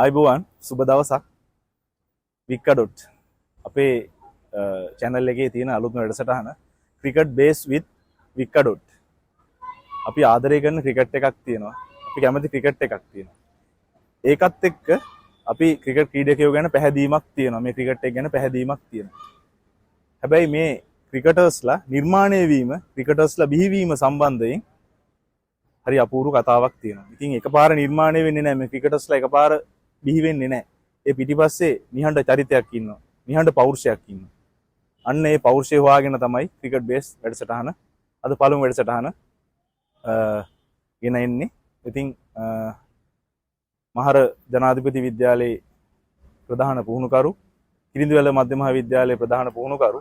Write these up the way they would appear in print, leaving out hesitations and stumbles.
ආයුබෝවන්, සුබ දවසක්. වික්කඩොට් අපේ චැනල් එකේ තියෙන අලුත්ම වැඩසටහන ක්‍රිකට් බේස් විත් වික්කඩොට්. අපි ආදරය කරන ක්‍රිකට් එකක් තියෙනවා. අපි කැමති ක්‍රිකට් එකක් තියෙනවා. ඒකත් එක්ක අපි ක්‍රිකට් ක්‍රීඩකයෝ ගැන පැහැදීමක් තියෙනවා. මේ ක්‍රිකට් එක ගැන පැහැදීමක් තියෙනවා. හැබැයි මේ ක්‍රිකටර්ස්ලා නිර්මාණය වීම, ක්‍රිකටර්ස්ලා බිහිවීම සම්බන්ධයෙන් හරි අපූර්ව කතාවක් තියෙනවා. ඉතින් එකපාර නිර්මාණය වෙන්නේ නැහැ. මේ ක්‍රිකටර්ස්ලා එකපාර බිහි වෙන්නේ නැහැ. ඒ පිටිපස්සේ නිහඬ චරිතයක් ඉන්නවා. නිහඬ පෞරුෂයක් ඉන්නවා. අන්න ඒ පෞරුෂය හොයාගෙන තමයි ක්‍රිකට් බේස් වැඩසටහන අද පළමු වැඩසටහන ගෙන එන්නේ. ඉතින් මහර ජනාධිපති විද්‍යාලයේ ප්‍රධාන පුහුණුකරු, කිරිඳිවැල මධ්‍ය මහා විද්‍යාලයේ ප්‍රධාන පුහුණුකරු,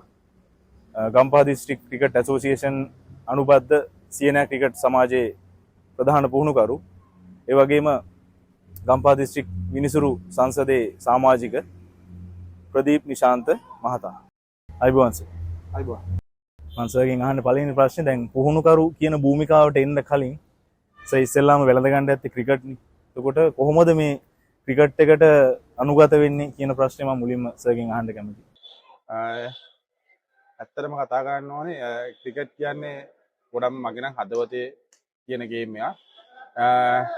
ගම්පහ දිස්ත්‍රික් ක්‍රිකට් ඇසෝසියේෂන් අනුබද්ධ සියනෑ ක්‍රිකට් සමාජයේ ප්‍රධාන පුහුණුකරු, ඒ වගේම ගම්පහ දිස්ත්‍රික් විනිසුරු සංසදයේ සමාජික ප්‍රදීප් නිශාන්ත මහතා. ආයුබෝවන් සර්. අයිබෝවන්. මං සර්ගෙන් අහන්න පළවෙනි ප්‍රශ්නේ, දැන් පුහුණුකරු කියන භූමිකාවට එන්න කලින් සර් ඉස්සෙල්ලාම වැළඳ ගන්න ඇත්තේ ක්‍රිකට් නේ. එතකොට කොහොමද මේ ක්‍රිකට් එකට අනුගත වෙන්නේ කියන ප්‍රශ්නේ මම මුලින්ම සර්ගෙන් අහන්න කැමතියි. ඇත්තටම කතා කරන්න ඕනේ, ක්‍රිකට් කියන්නේ ගොඩක්ම මගේ නම් හදවතේ තියෙන ගේම් එකක්.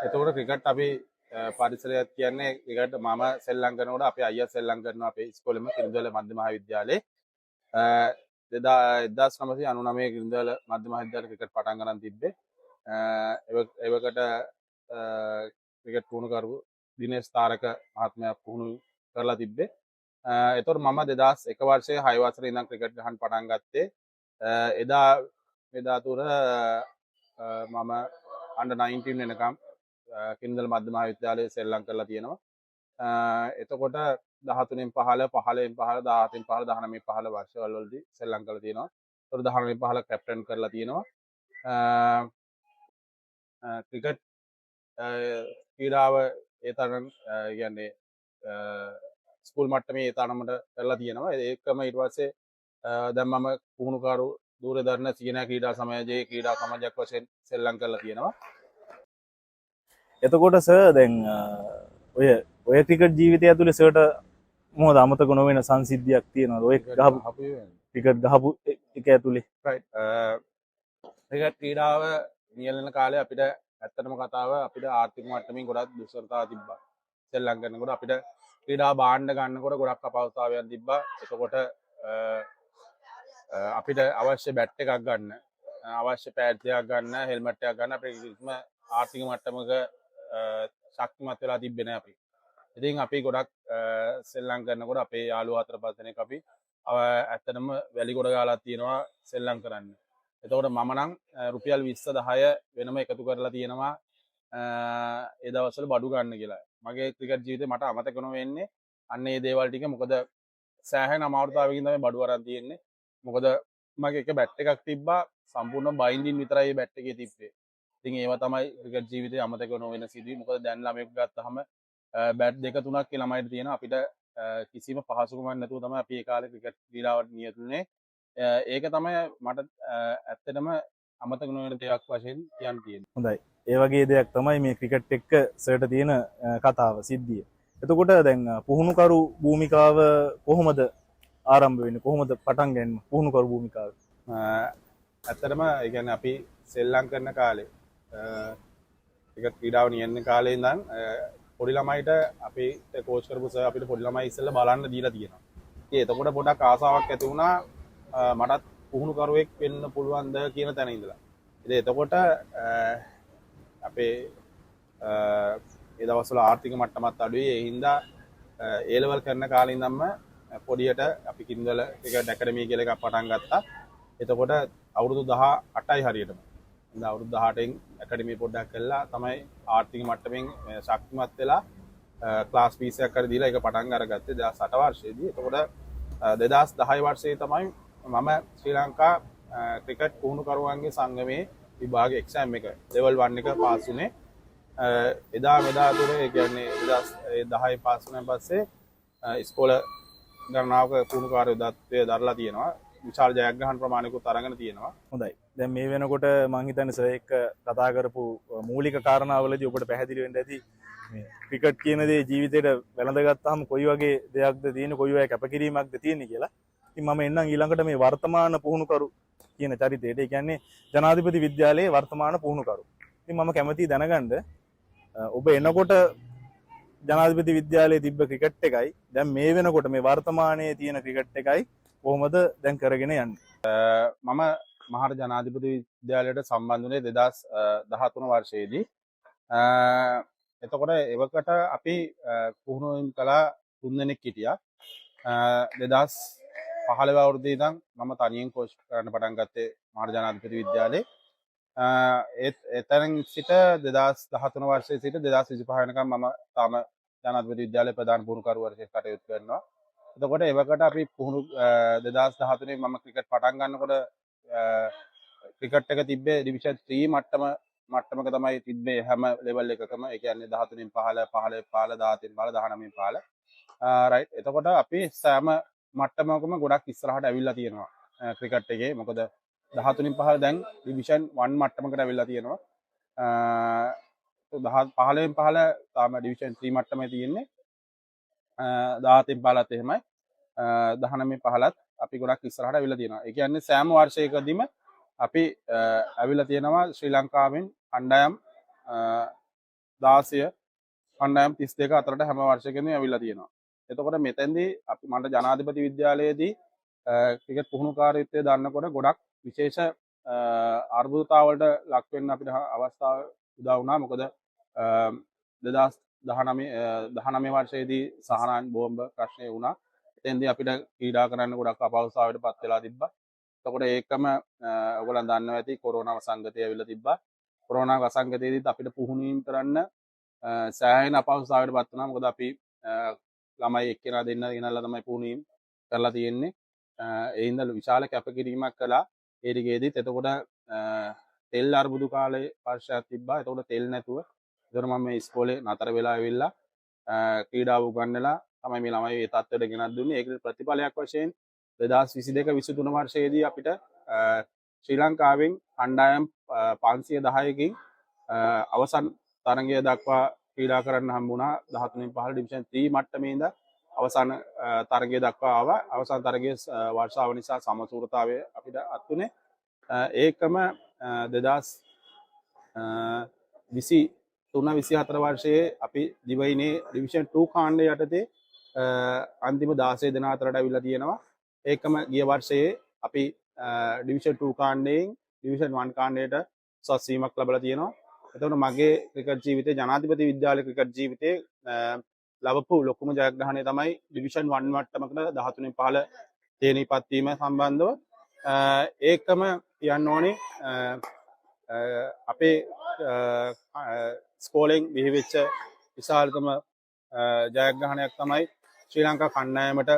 එතකොට ක්‍රිකට් අපි පරිසරයක් කියන්නේ ක්‍රිකට් මම සෙල්ලම් කරනකොට අපේ අයියා සෙල්ලම් කරනවා අපේ ඉස්කෝලේම කිරිඳිවැල මධ්‍ය මහා විද්‍යාලයේ. 1999 කිරිඳිවැල මධ්‍ය මහා විද්‍යාලේ ක්‍රිකට් පටන් ගන්න තිබ්බේ. එවකට ක්‍රිකට් පුහුණුකරු දිනේෂ් තාරක මහත්මයා පුහුණු කරලා තිබ්බේ. එතකොට මම 2001 වර්ෂයේ 6 වසරේ ඉඳන් ක්‍රිකට් ගහන්න පටන් ගත්තේ. එදා එදා තුර මම අන්ඩර් 19 වෙනකම් කිරිඳිවැල මධ්‍ය මහා විද්‍යාලයේ සෙල්ලම් කරලා තියෙනවා. එතකොට 13න් 15, 15න් 15, 17න් 15, 19 15 වර්ෂවල වලදී සෙල්ලම් කරලා තියෙනවා. එතකොට 19 15 කැප්ටන් කරලා තියෙනවා. ක්‍රිකට් ක්‍රීඩාව ඒ තරම් කියන්නේ ස්කූල් මට්ටමේ ඒ තරමට කරලා තියෙනවා. ඒකම ඊට පස්සේ දැන් මම පුහුණුකරු ධුරය දරන සියනා ක්‍රීඩා සමාජයේ ක්‍රීඩා සමාජයක් වශයෙන් සෙල්ලම් කරලා තියෙනවා. එතකොට සර්, දැන් ඔය ඔය ක්‍රිකට් ජීවිතය ඇතුලේ සර්ට මොකද අමතක නොවන සංසිද්ධියක් තියෙනවද? ඔය ගහපු ක්‍රිකට් ගහපු එක ඇතුලේ. රයිට්. ක්‍රිකට් ක්‍රීඩාව නියැලෙන කාලේ අපිට ඇත්තටම කතාව අපිට ආර්ථික මට්ටමින් ගොඩක් දුෂ්කරතා තිබ්බා. සෙල්ලම් කරනකොට අපිට ක්‍රීඩා භාණ්ඩ ගන්නකොට ගොඩක් අපහසුතාවයන් තිබ්බා. එතකොට අපිට අවශ්‍ය බැට් එකක් ගන්න, අවශ්‍ය පෑඩ් එකක් ගන්න, හෙල්මට් එකක් ගන්න අපිට කිසිම ආර්ථික මට්ටමක ශක්තිමත් වෙලා තිබ්බේ නෑ අපි. ඉතින් අපි ගොඩක් සෙල්ලම් කරනකොට අපේ යාළුවෝ හතර පහ දෙනෙක් අපි ඇත්තටම වැලි ගොඩ ගාලා තියෙනවා සෙල්ලම් කරන්න. එතකොට මම නම් රුපියල් 20 10 වෙනම එකතු කරලා තියෙනවා ඒ දවස්වල බඩු ගන්න කියලා. මගේ ක්‍රිකට් ජීවිතේ මට අමතක නොවෙන්නේ අන්න ඒ දේවල් ටික. මොකද සෑහෙන අමාරුතාවකින් තමයි බඩු අරන් තියෙන්නේ. මොකද මගේ එක බැට් එකක් තිබ්බා, සම්පූර්ණ බයින්ඩින් විතරයි ඒ බැට් එකේ තිබ්බේ. ඉතින් ඒවා තමයි ක්‍රිකට් ජීවිතේ අමතක නොවන සිදුවීම්. මොකද දැන් ළමයෙක් ගත්තහම බැට් දෙක තුනක් ඒ ළමයිට තියෙනවා. අපිට කිසිම පහසුකමක් නැතුව තමයි අපි ඒ කාලේ ක්‍රිකට් ක්‍රීඩාවට නියැලුනේ. ඒක තමයි මට ඇත්තටම අමතක නොවන දෙයක් වශයෙන් කියන්න තියෙන්නේ. හොඳයි. ඒ වගේ දෙයක් තමයි මේ ක්‍රිකට් එක්ක සර්ට තියෙන කතාව, සිද්ධිය. එතකොට දැන් පුහුණුකරු භූමිකාව කොහොමද ආරම්භ වෙන්නේ? කොහොමද පටන් ගන්නේ පුහුණුකරු භූමිකාව? ඇත්තටම ඒ කියන්නේ අපි සෙල්ලම් කරන කාලේ, ක්‍රිකට් ක්‍රීඩාව නියැලෙන කාලේ ඉඳන් පොඩි ළමයිට අපි කෝච් කරපු සර් අපිට පොඩි ළමයි ඉස්සෙල්ලා බලන්න දීලා තියෙනවා. ඉතින් එතකොට පොඩක් ආසාවක් ඇති වුණා මටත් පුහුණුකරුවෙක් වෙන්න පුළුවන්ද කියන තැන ඉඳලා. ඉතින් එතකොට අපේ ඒ දවස්වල ආර්ථික මට්ටමත් අඩුයි. ඒ හින්දා ඒ ලෙවල් කරන කාලේ ඉඳන්ම පොඩියට අපි කිරිඳිවැල ක්‍රිකට් ඇකඩමි කියලා එකක් පටන් ගත්තා. එතකොට අවුරුදු 18යි හරියටම. ඉතින් අවුරුදු 18න් ඇකඩමි පොඩ්ඩක් කළා තමයි ආර්ථික මට්ටමින් ශක්තිමත් වෙලා ක්ලාස් ෆීස් එකක් හරි දීලා ඒක පටන් අරගත්තේ 2008 වර්ෂයේදී. එතකොට 2010 වර්ෂයේ තමයි මම ශ්‍රී ලංකා ක්‍රිකට් පුහුණුකරුවන්ගේ සංගමේ විභාග එක්සෑම් එක ලෙවල් 1 එක පාස් වුණේ. එදා මෙදා තුර, ඒ කියන්නේ 2010 පාස් වුණාන් පස්සේ ඉස්කෝල ගණනාවක පුහුණුකාරයෝ දත්වය දරලා තියෙනවා. විශාල ජයග්‍රහණ ප්‍රමාණයකුත් අරගෙන තියෙනවා. හොඳයි. දැන් මේ වෙනකොට මං හිතන්නේ සර් එක්ක කතා කරපු මූලික කාරණාවලදී ඔබට පැහැදිලි වෙන්න ඇති මේ ක්‍රිකට් කියන දේ ජීවිතේට වැළඳගත්තාම කොයි වගේ දෙයක්ද තියෙන්නේ, කොයි වගේ කැපකිරීමක්ද තියෙන්නේ කියලා. ඉතින් මම එන්නම් ඊළඟට මේ වර්තමාන පුහුණුකරු කියන චරිතයට. ඒ කියන්නේ ජනාධිපති විද්‍යාලයේ වර්තමාන පුහුණුකරු. ඉතින් මම කැමතියි දැනගන්න ඔබ එනකොට ජනාධිපති විද්‍යාලයේ තිබ්බ ක්‍රිකට් එකයි දැන් මේ වෙනකොට මේ වර්තමානයේ තියෙන ක්‍රිකට් එකයි කොහොමද දැන් කරගෙන යන්නේ? මම මහර ජනාධිපති විද්‍යාලයට සම්බන්ධ වුණේ 2013 වර්ෂයේදී. එතකොට එවකට අපි පුහුණු කළා තුන් දෙනෙක් හිටියා. 2015 අවුරුද්දේ ඉඳන් මම තනියෙන් කෝච් කරන්න පටන් ගත්තේ මහර ජනාධිපති විද්‍යාලේ. ඒත් එතනින් සිට 2013 වර්ෂයේ සිට 2025 වෙනකම් මම තාම ජනාධිපති විද්‍යාලයේ ප්‍රධාන පුහුණුකරු වශයෙන් කටයුතු කරනවා. එතකොට එවකට අපි පුහුණු 2013 මම ක්‍රිකට් පටන් ගන්නකොට ක්‍රිකට් එක තිබ්බේ ඩිවිෂන් 3 මට්ටමක තමයි තිබ්බේ හැම ලෙවල් එකකම. ඒ කියන්නේ 13 පහළ, 15 පහළ, 17 පහළ, 19 පහළ. රයිට්. එතකොට අපි සෑම මට්ටමකම ගොඩක් ඉස්සරහට ඇවිල්ලා තියෙනවා ක්‍රිකට් එකේ. මොකද 13 පහළ දැන් ඩිවිෂන් 1 මට්ටමකට ඇවිල්ලා තියෙනවා. 15 පහළ තාම ඩිවිෂන් 3 මට්ටමේ තියෙන්නේ. 17 පහළත් එහෙමයි. 19 පහළත් අපි ගොඩක් ඉස්සරහට ඇවිල්ලා තියෙනවා. ඒ කියන්නේ සෑම වර්ෂයකදීම අපි ඇවිල්ලා තියෙනවා ශ්‍රී ලංකාවෙන් කණ්ඩායම් 16, කණ්ඩායම් 32 අතරට හැම වර්ෂයකදීම ඇවිල්ලා තියෙනවා. එතකොට මෙතෙන්දී අපි මට ජනාධිපති විද්‍යාලයේදී ක්‍රිකට් පුහුණුකාරීත්වය දන්නකොට ගොඩක් විශේෂ අර්බුදතාවලට ලක් වෙන්න අපිට අවස්ථාව උදා වුණා. මොකද 2019 වර්ෂයේදී සහනාන් බෝම්බ ප්‍රශ්නය වුණා. එතෙන්දී අපිට ක්‍රීඩා කරන්න ගොඩක් අපහසුතාවයට පත් වෙලා තිබ්බා. එතකොට ඒකම ඔයගොල්ලන් දන්නවා ඇති කොරෝනා වසංගතය ඇවිල්ලා තිබ්බා. කොරෝනා වසංගතයේදීත් අපිට පුහුණුවීම් කරන්න සෑහෙන අපහසුතාවයට පත් වුණා. මොකද අපි ළමයි එක්කෙනා දෙන්න ගෙනල්ලා තමයි පුහුණුවීම් කරලා තියෙන්නේ. ඒ හින්දා විශාල කැපකිරීමක් කළා ඒ ටිකේදීත්. එතකොට තෙල් අර්බුදු කාලේ වර්ෂයක් තිබ්බා. එතකොට තෙල් නැතුව එතකොට මම මේ ඉස්කෝලේ නතර වෙලා ඇවිල්ලා ක්‍රීඩාව උගන්වලා තමයි මේ ළමයි මේ තත්ත්වයට ගෙනත් දුන්නේ. ඒකට ප්‍රතිඵලයක් වශයෙන් 2022 23 වර්ෂයේදී අපිට ශ්‍රී ලංකාවෙන් කණ්ඩායම් 510කින් අවසන් තරගය දක්වා ක්‍රීඩා කරන්න හම්බුණා. 13 පහළ ඩිවිෂන් 3 මට්ටමේ ඉඳන් අවසාන තරගය දක්වා ආවා. අවසාන තරගයේ වර්ෂාව නිසා සමසූරතාවය අපිට අත් වුණේ. ඒකම 2023 24 වර්ෂයේ අපි දිවයිනේ ඩිවිෂන් 2 කාණ්ඩය යටතේ අන්තිම 16 දෙනා අතරට ඇවිල්ලා තියෙනවා. ඒකම ගිය වර්ෂයේ අපි ඩිවිෂන් 2 කාණ්ඩයෙන් ඩිවිෂන් 1 කාණ්ඩයට උසස් වීමක් ලැබලා තියෙනවා. එතකොට මගේ ක්‍රිකට් ජීවිතේ, ජනාධිපති විද්‍යාලය ක්‍රිකට් ජීවිතේ ලැබපු ලොකුම ජයග්‍රහණය තමයි ඩිවිෂන් 1 මට්ටමකට 13 පහළ තේරීපත් වීම සම්බන්ධව. ඒකම කියන්න ඕනේ අපේ ස්කෝලෙන් බිහිවෙච්ච විශාලතම ජයග්‍රහණයක් තමයි ශ්‍රී ලංකා කණ්ඩායමට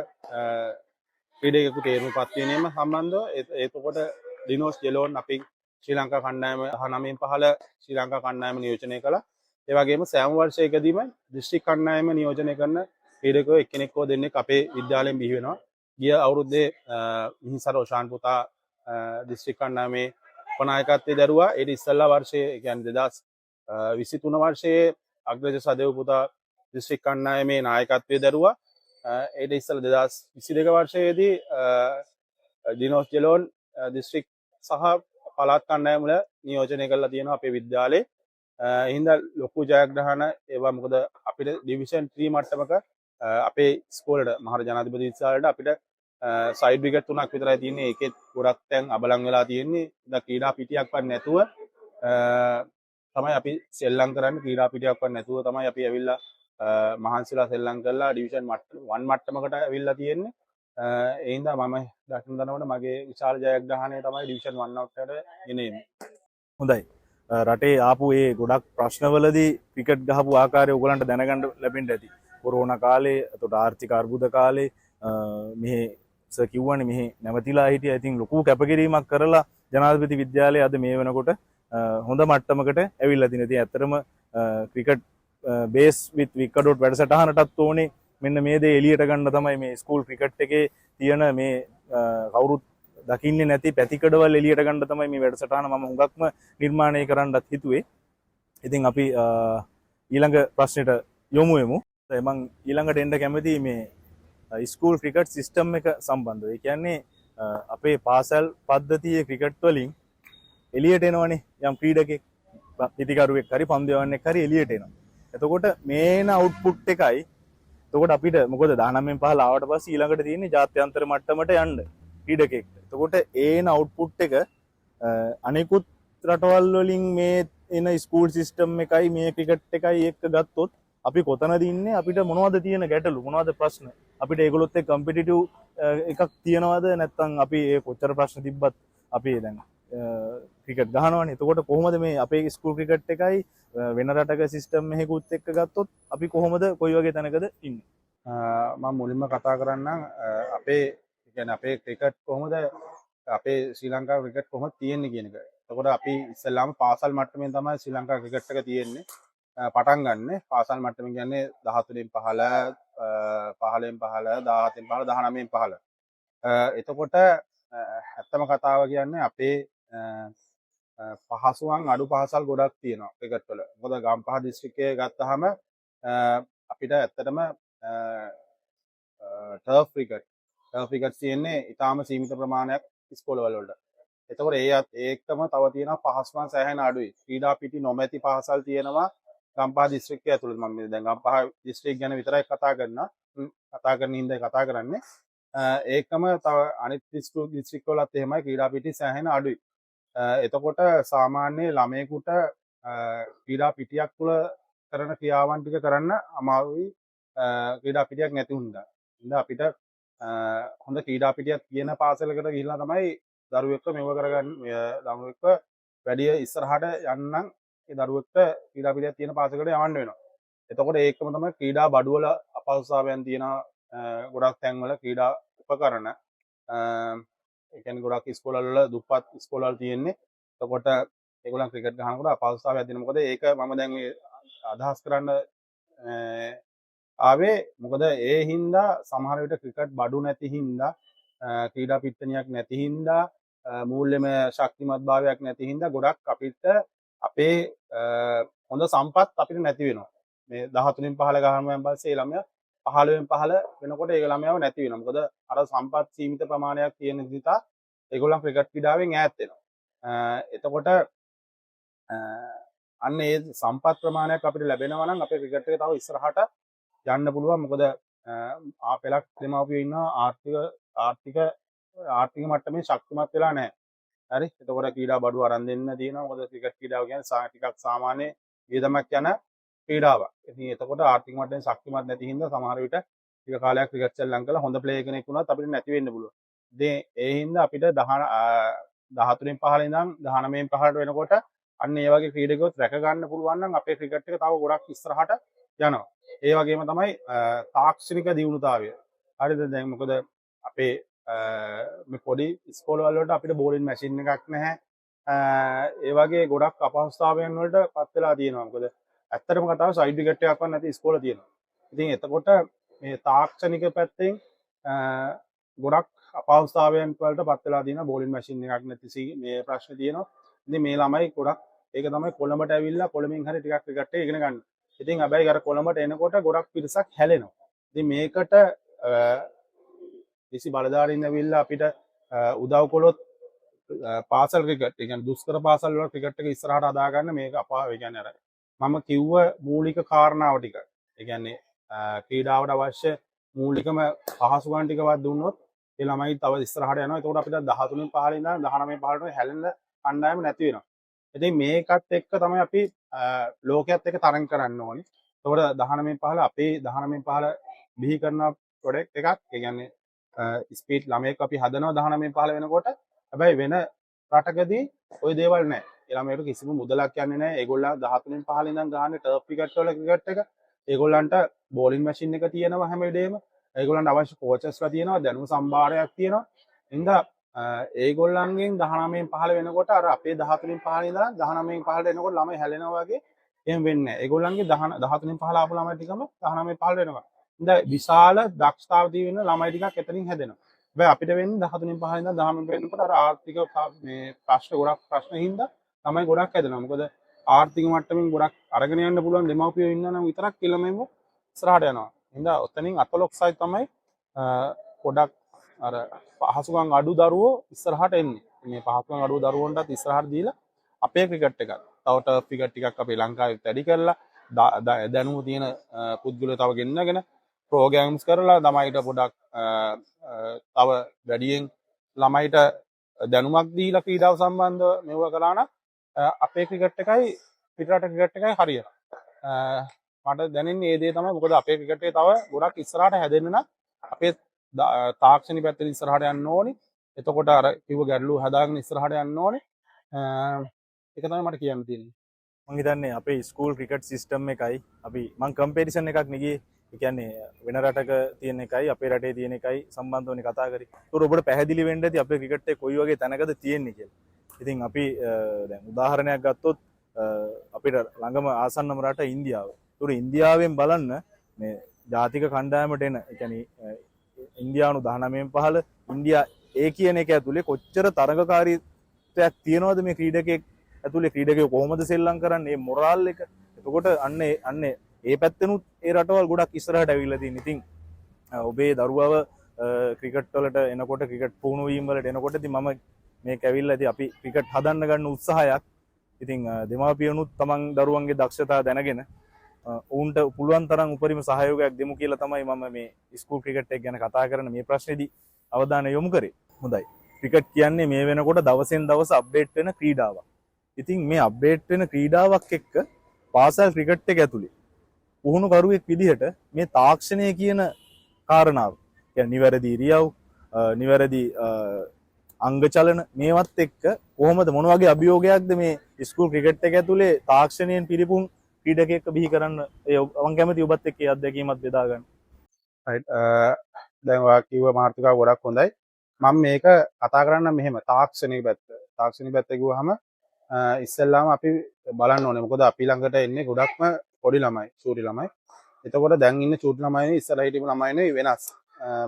ක්‍රීඩකයෙකු තේරුම්පත් වීම සම්බන්ධව. එතකොට ඩිනෝස් ජෙලෝන් අපි ශ්‍රී ලංකා කණ්ඩායම 19 පහළ ශ්‍රී ලංකා කණ්ඩායම නියෝජනය කළා. ඒ වගේම සෑම වර්ෂයකදීම දිස්ත්‍රික් කණ්ඩායම නියෝජනය කරන ක්‍රීඩකයෝ එක්කෙනෙක් හෝ දෙන්නෙක් අපේ විද්‍යාලයෙන් බිහි වෙනවා. ගිය අවුරුද්දේ මිහිසර ඔෂාන් පුතා දිස්ත්‍රික් කණ්ඩායමේ උපනායකත්වයේ දරුවා. ඊට ඉස්සෙල්ලා වර්ෂයේ, ඒ කියන්නේ 2023 වර්ෂයේ අග්‍රජ සදෙව් පුතා දිස්ත්‍රික් කණ්ඩායමේ නායකත්වයේ දරුවා. ඊට ඉස්සෙල්ලා 2022 වර්ෂයේදී ඩිනෝස් ජෙලෝන් දිස්ත්‍රික් සහ පළාත් කණ්ඩායම් වල නියෝජනය කරලා තියෙනවා අපේ විද්‍යාලේ. ඒ හින්දා ලොකු ජයග්‍රහණ ඒවා. මොකද අපිට ඩිවිෂන් 3 මට්ටමක අපේ ඉස්කෝලේට, මහර ජනාධිපති විද්‍යාලයට අපිට සයිඩ් විකට් තුනක් විතරයි තියෙන්නේ. ඒකෙත් ගොඩක් තැන් අබලන් වෙලා තියෙන්නේ. ඉතින් ක්‍රීඩා පිටියක්වත් නැතුව තමයි අපි සෙල්ලම් කරන්නේ. ක්‍රීඩා පිටියක්වත් නැතුව තමයි අපි ඇවිල්ලා මහන්සිලා සෙල්ලම් කරලා ඩිවිෂන් 1 මට්ටමකට ඇවිල්ලා තියෙන්නේ. ඒ හින්දා මම දකින දනවට මගේ විශාල ජයග්‍රහණය තමයි ඩිවිෂන් 1 මට්ටමට ගෙන එන්නේ. හොඳයි. රටේ ආපු ඒ ගොඩක් ප්‍රශ්නවලදී ක්‍රිකට් ගහපු ආකාරය ඔයගලන්ට දැනගන්න ලැබෙන්න ඇති. කොරෝනා කාලේ, එතකොට ආර්ථික අර්බුද කාලේ, මෙහෙ සර් කිව්වනේ මෙහෙ නැවතිලා හිටියා. ඉතින් ලොකු කැපකිරීමක් කරලා ජනාධිපති විද්‍යාලය අද මේ වෙනකොට හොඳ මට්ටමකට ඇවිල්ලා තියෙනවා. ඉතින් ඇත්තටම ක්‍රිකට් බේස් විත් වික්කඩොට් වැඩසටහනටත් ඕනේ මෙන්න මේ දේ එළියට ගන්න තමයි මේ ස්කූල් ක්‍රිකට් එකේ තියෙන මේ කවුරුත් දකින්නේ නැති පැතිකඩවල් එළියට ගන්න තමයි මේ වැඩසටහන මම හුඟක්ම නිර්මාණය කරන්නත් හිතුවේ. ඉතින් අපි ඊළඟ ප්‍රශ්නෙට යොමු වෙමු. මං ඊළඟට එන්න කැමතියි මේ ස්කූල් ක්‍රිකට් සිස්ටම් එක සම්බන්ධව. ඒ කියන්නේ අපේ පාසල් පද්ධතියේ ක්‍රිකට් වලින් එළියට එනවනේ යම් ක්‍රීඩකෙක්, පිතිකරුවෙක් හරි පන්දු යවන්නෙක් හරි එළියට එනවා. එතකොට මේන අවුට්පුට් එකයි. එතකොට අපිට මොකද 19න් පහළ ආවට පස්සේ ඊළඟට තියෙන්නේ ජාත්‍යන්තර මට්ටමට යන්න ක්‍රීඩකෙක්ට. එතකොට ඒන අවුට්පුට් එක අනෙකුත් රටවල් වලින් මේ එන ස්කූල් සිස්ටම් එකයි මේ ක්‍රිකට් එකයි එක්ක ගත්තොත් අපි කොතනද ඉන්නේ? අපිට මොනවද තියෙන ගැටලු, මොනවද ප්‍රශ්න? අපිට ඒගොල්ලොත් එක්ක කම්පිටිටිව් එකක් තියනවද, නැත්නම් අපි ඒ කොච්චර ප්‍රශ්න තිබ්බත් අපි දැන් ක්‍රිකට් ගහනවනේ? එතකොට කොහොමද මේ අපේ ස්කූල් ක්‍රිකට් එකයි වෙන රටක සිස්ටම් එකකුත් එක්ක ගත්තොත් අපි කොහොමද, කොයි වගේ තැනකද ඉන්නේ? මම මුලින්ම කතා කරන්නම් අපේ, ඒ කියන්නේ අපේ ක්‍රිකට් කොහොමද, අපේ ශ්‍රී ලංකා ක්‍රිකට් කොහොමද තියෙන්නේ කියන එක. එතකොට අපි ඉස්සෙල්ලාම පාසල් මට්ටමින් තමයි ශ්‍රී ලංකා ක්‍රිකට් එක තියෙන්නේ. පටන් ගන්න පාසල් මට්ටමින් කියන්නේ 13න් පහළ, 15න් පහළ, 17න් පහළ, 19න් පහළ. එතකොට ඇත්තම කතාව කියන්නේ අපේ පහසුවන් අඩු පාසල් ගොඩක් තියෙනවා ක්‍රිකට් වල. මොකද ගම්පහ දිස්ත්‍රික්කයේ ගත්තාම අපිට ඇත්තටම ටර්ෆ් ක්‍රිකට් තියෙන්නේ ඉතාම සීමිත ප්‍රමාණයක් ඉස්කෝලවල වලට. එතකොට ඒ ඒකම තව තියෙනවා පහසුකම් සෑහෙන අඩුයි. ක්‍රීඩා පිටි නොමැති පාසල් තියෙනවා ගම්පහ දිස්ත්‍රික්කය ඇතුළත. මම මේ දැන් ගම්පහ දිස්ත්‍රික් ගැන විතරයි කතා කරනවා. කතා කරන හින්දා කතා කරන්නේ. ඒකම තව අනිත් දිස්ත්‍රික් වලත් එහෙමයි, ක්‍රීඩා පිටි සෑහෙන අඩුයි. එතකොට සාමාන්‍ය ළමයෙකුට ක්‍රීඩා පිටියක් තුළ කරන ක්‍රියාවන් ටික කරන්න අමාරුයි ක්‍රීඩා පිටියක් නැති හින්දා. හින්දා අපිට හොඳ ක්‍රීඩා පිටියක් තියෙන පාසලකට ගිහිල්ලා තමයි දරුවෙක්ව මෙව කරගන්න, දරුවෙක්ව වැඩි ඉස්සරහට යන්නම් ඒ දරුවෙක්ට ක්‍රීඩා පිටියක් තියෙන පාසලකට යවන්න වෙනවා. එතකොට ඒකම තමයි ක්‍රීඩා බඩුවල අපහසුතාවයන් තියෙන ගොඩක් තැන්වල ක්‍රීඩා උපකරණ, ඒ කියන්නේ ගොඩක් ඉස්කෝලවල වල දුප්පත් ඉස්කෝලවල තියෙන්නේ. එතකොට ඒගොල්ලන් ක්‍රිකට් ගහනකොට අපහසුතාවයක් දෙනවා. මොකද ඒක මම දැන් මේ අදහස් කරන්න ආවේ, මොකද ඒ හින්දා සමහර විට ක්‍රිකට් බඩු නැති හින්දා, ක්‍රීඩා පිට්ටනියක් නැති හින්දා, මූල්‍යමය ශක්තිමත් භාවයක් නැති හින්දා ගොඩක් අපිට අපේ හොඳ සම්පත් අපිට නැති වෙනවා. මේ 13න් පහළ ගහනුවෙන් පස්සේ ඒ ළමයා 15න් පහළ වෙනකොට ඒ ළමයාව නැති වෙනවා. මොකද අර සම්පත් සීමිත ප්‍රමාණයක් තියෙන නිසා ඒගොල්ලන් ක්‍රිකට් ක්‍රීඩාවෙන් ඈත් වෙනවා. එතකොට අන්න ඒ සම්පත් ප්‍රමාණයක් අපිට ලැබෙනවා නම් අපේ ක්‍රිකට් එක තව ඉස්සරහට යන්න පුළුවන්. මොකද ආ පෙළක් දෙමාපියෝ ඉන්නවා ආර්ථික ආර්ථික ආර්ථික මට්ටමේ ශක්තිමත් වෙලා නැහැ. හරි. එතකොට ක්‍රීඩා බඩු අරන් දෙන්න තියෙනවා. මොකද ක්‍රිකට් ක්‍රීඩාව කියන්නේ ටිකක් සාමාන්‍ය වියදමක් යන ක්‍රීඩාවක්. ඉතින් එතකොට ආර්ථික මට්ටමේ ශක්තිමත් නැති හින්දා සමහර විට ටික කාලයක් ක්‍රිකට් සෙල්ලම් කරලා හොඳ ප්ලේයර් කෙනෙක් වුණත් අපිට නැති වෙන්න පුළුවන්. ඉතින් ඒ හින්දා අපිට 13න් පහළ ඉඳන් 19න් පහළට වෙනකොට අන්න ඒ වගේ ක්‍රීඩකයොත් රැක ගන්න පුළුවන් නම් අපේ ක්‍රිකට් එක තව ගොඩක් ඉස්සරහට යනවා. ඒ වගේම තමයි තාක්ෂණික දියුණුතාවය. හරිද? දැන් මොකද අපේ මේ පොඩි ඉස්කෝලවල වලට අපිට බෝලින් මැෂින් එකක් නැහැ. ඒ වගේ ගොඩක් අපහසුතාවයන් වලට පත් වෙලා තියෙනවා. මොකද ඇත්තටම කතාව සයිඩ් විකට් එකක්වත් නැති ඉස්කෝල තියෙනවා. ඉතින් එතකොට මේ තාක්ෂණික පැත්තෙන් ගොඩක් අපහසුතාවයන් වලට පත් වෙලා තියෙනවා. බෝලින් මැෂින් එකක් නැති මේ ප්‍රශ්න තියෙනවා. ඉතින් මේ ළමයි ගොඩක් ඒක තමයි කොළඹට ඇවිල්ලා කොළඹින් හරි ටිකක් ක්‍රිකට් එක ඉගෙන ගන්න. ඉතින් හැබැයි අර කොළඹට එනකොට ගොඩක් පිරිසක් හැලෙනවා. ඉතින් මේකට කිසි බලධාරීන් ඇවිල්ලා අපිට උදව් කළොත් පාසල් ක්‍රිකට්, ඒ කියන්නේ දුෂ්කර පාසල් වල ක්‍රිකට් එක ඉස්සරහට හදා ගන්න මේක අපා, ඒ කියන්නේ අර මම කිව්ව මූලික කාරණාව ටික, ඒ කියන්නේ ක්‍රීඩාවට අවශ්‍ය මූලිකම පහසුකම් ටිකවත් දුන්නොත් ඒ ළමයි තව ඉස්සරහට යනවා. එතකොට අපිට 13 පහළ ඉඳන් 19 පහළට හැලෙන කණ්ඩායම නැති වෙනවා. ඉතින් මේකත් එක්ක තමයි අපි ලෝකයේත් එක්ක තරඟ කරන්න ඕනේ. එතකොට 19 පහළ, අපේ 19 පහළ බිහි කරන ප්‍රොඩක්ට් එකක්, ඒ කියන්නේ ස්පීඩ් ළමයෙක් අපි හදනවා 19 පහළ වෙනකොට. හැබැයි වෙන රටකදී ඔය දේවල් නැහැ. ඒ ළමයට කිසිම මුදලක් යන්නේ නැහැ. ඒගොල්ලන් 13 පහළ ඉඳන් ගහන්නේ ටර්ෆ් ක්‍රිකට් වල ක්‍රිකට් එක. ඒගොල්ලන්ට බෝලින් මැෂින් එක තියෙනවා හැම වෙලේම. ඒගොල්ලන්ට අවශ්‍ය කෝචස්ලා තියෙනවා, දැනුම් සම්භාරයක් තියෙනවා. හින්දා ඒගොල්ලන්ගෙන් 19 පහළ වෙනකොට අර අපේ 13 පහළ ඉඳලා 19 පහළට එනකොට ළමයි හැලෙනවා වගේ එහෙම වෙන්නේ නැහැ. ඒගොල්ලන්ගේ 13 පහළ ආපු ළමයි ටිකම 19 පහළට එනවා. හින්දා විශාල දක්ෂතාව තියෙන ළමයි ටිකක් එතනින් හැදෙනවා. හැබැයි අපිට වෙන්නේ 13 15 ඉඳන් 19 වෙනකොට අර ආර්ථික මේ ප්‍රශ්න, ගොඩක් ප්‍රශ්න හින්දා ළමයි ගොඩක් හැදෙනවා. මොකද ආර්ථික මට්ටමින් ගොඩක් අරගෙන යන්න පුළුවන් දෙමව්පියෝ ඉන්නා නම් විතරක් ඒ ළමයිව ඉස්සරහට යනවා. හින්දා ඔතනින් අතලොක්සයි තමයි පොඩක් අර පහසුකම් අඩු දරුවෝ ඉස්සරහට එන්නේ. මේ පහසුකම් අඩු දරුවන්ටත් ඉස්සරහට දීලා අපේ ක්‍රිකට් එකත් තව ටර්ෆ් ක්‍රිකට් ටිකක් අපේ ලංකාවෙත් වැඩි කරලා, දැනුම තියෙන පුද්ගලයෝ තව ගෙන්නගෙන ප්‍රෝග්‍රෑම්ස් කරලා ළමයිට පොඩක් තව වැඩියෙන් ළමයිට දැනුමක් දීලා ක්‍රීඩාව සම්බන්ධව මෙව කළා නම් අපේ ක්‍රිකට් එකයි පිටරට ක්‍රිකට් එකයි හරියනවා. මට දැනෙන්නේ ඒ දේ තමයි. මොකද අපේ ක්‍රිකට් එක තව ගොඩක් ඉස්සරහට හැදෙන්න නම් අපේ තාක්ෂණික පැත්තෙන් ඉස්සරහට යන්න ඕනි. එතකොට අර කිව්ව ගැටලු හදාගෙන ඉස්සරහට යන්න ඕනේ. ඒක තමයි මට කියන්න තියෙන්නේ. මං හිතන්නේ අපේ ස්කූල් ක්‍රිකට් සිස්ටම් එකයි අපි මං කම්පැරිසන් එකක් නෙගියේ. ඒ කියන්නේ වෙන රටක තියෙන එකයි අපේ රටේ තියෙන එකයි සම්බන්ධවනේ කතා කරේ. ඒතකොට ඔබට පැහැදිලි වෙන්න ඇති අපේ ක්‍රිකට් එක කොයි වගේ තැනකද තියෙන්නේ කියලා. ඉතින් අපි දැන් උදාහරණයක් ගත්තොත් අපිට ළඟම ආසන්නම රට ඉන්දියාව. ඒතකොට ඉන්දියාවෙන් බලන්න මේ ජාතික කණ්ඩායමට එන, ඒ කියන්නේ ඉන්දියානු 19න් පහළ ඉන්දියා ඒ කියන එක ඇතුලේ කොච්චර තරඟකාරීත්වයක් තියෙනවද මේ ක්‍රීඩකයෙක් ඇතුලේ, ක්‍රීඩකයෝ කොහොමද සෙල්ලම් කරන්නේ, මේ මොරාල් එක. එතකොට අන්න ඒ පැත්තෙනුත් ඒ රටවල් ගොඩක් ඉස්සරහට ඇවිල්ලා තියෙන. ඉතින් ඔබේ දරුවව ක්‍රිකට් වලට එනකොට, ක්‍රිකට් පුහුණු වීම වලට එනකොට ඉතින් මම මේක ඇවිල්ලා ඉතින් අපි ක්‍රිකට් හදන්න ගන්න උත්සාහයක්. ඉතින් දෙමාපියනුත් තමන් දරුවන්ගේ දක්ෂතා දැනගෙන ඔවුන්ට පුළුවන් තරම් උපරිම සහයෝගයක් දෙමු කියලා තමයි මම මේ ස්කූල් ක්‍රිකට් එක ගැන කතා කරන මේ ප්‍රශ්නේදී අවධානය යොමු කරේ. හොඳයි. ක්‍රිකට් කියන්නේ මේ වෙනකොට දවසෙන් දවස අප්ඩේට් වෙන ක්‍රීඩාවක්. ඉතින් මේ අප්ඩේට් වෙන ක්‍රීඩාවක් එක්ක පාසල් ක්‍රිකට් එක ඇතුලේ පුහුණු කරුවෙක් විදිහට මේ තාක්ෂණය කියන කාරණාව, කියන්නේ නිවැරදි ඉරියව්, නිවැරදි අංග චලන මේවත් එක්ක කොහොමද, මොන වගේ අභියෝගයක්ද මේ ස්කූල් ක්‍රිකට් එක ඇතුලේ තාක්ෂණයෙන් පිරිපුන් ක්‍රීඩකයෙක්ව බිහි කරන්න ඒ මං කැමති ඔබත් එක්ක ඒ අත්දැකීමත් බෙදා ගන්න. රයිට්, දැන් ඔයා කිව්ව මාතෘකාව ගොඩක් හොඳයි. මම මේක කතා කරන්න මෙහෙම තාක්ෂණික පැත්ත. තාක්ෂණික පැත්ත කිව්වහම ඉස්සෙල්ලාම අපි බලන්න ඕනේ. මොකද අපි ළඟට එන්නේ ගොඩක්ම පොඩි ළමයි, චූටි ළමයි. එතකොට දැන් ඉන්න චූටි ළමයි නෙවෙයි, ඉස්සරහ හිටපු ළමයි නෙවෙයි, වෙනස්.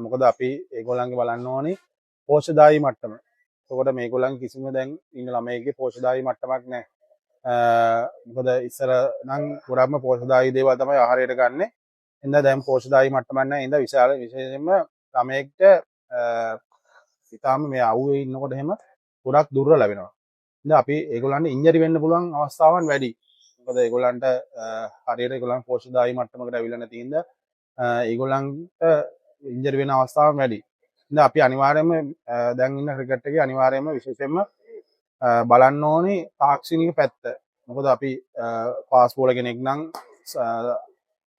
මොකද අපි ඒගොල්ලන්ගේ බලන්න ඕනේ පෝෂදායී මට්ටම. එතකොට මේගොල්ලන් කිසිම දැන් ඉන්න ළමයිගේ පෝෂදායී මට්ටමක් නැහැ. මොකද ඉස්සර නම් ගොඩක්ම පෝෂදායී දේවල් තමයි ආහාරයට ගන්නෙ. හින්දා දැන් පෝෂදායී මට්ටමක් නැහැ. හින්දා විශේෂයෙන්ම ළමයෙක්ට ඉතාම මේ අවුවේ ඉන්නකොට එහෙම ගොඩක් දුර්වල වෙනවා. හින්දා අපි ඒගොල්ලන්ට ඉන්ජරි වෙන්න පුළුවන් අවස්ථාවන් වැඩි. මොකද ඒගොල්ලන්ට හරියට ඒගොල්ලන් පෝෂදායී මට්ටමකට ඇවිල්ලා නැති හින්දා ඒගොල්ලන්ට ඉන්ජරි වෙන අවස්ථාවන් වැඩි. හින්දා අපි අනිවාර්යයෙන්ම දැන් ඉන්න ක්‍රිකට් එකේ අනිවාර්යයෙන්ම විශේෂයෙන්ම බලන්න ඕනේ තාක්ෂණික පැත්ත. මොකද අපි ෆාස්ට් බෝලර් කෙනෙක් නම්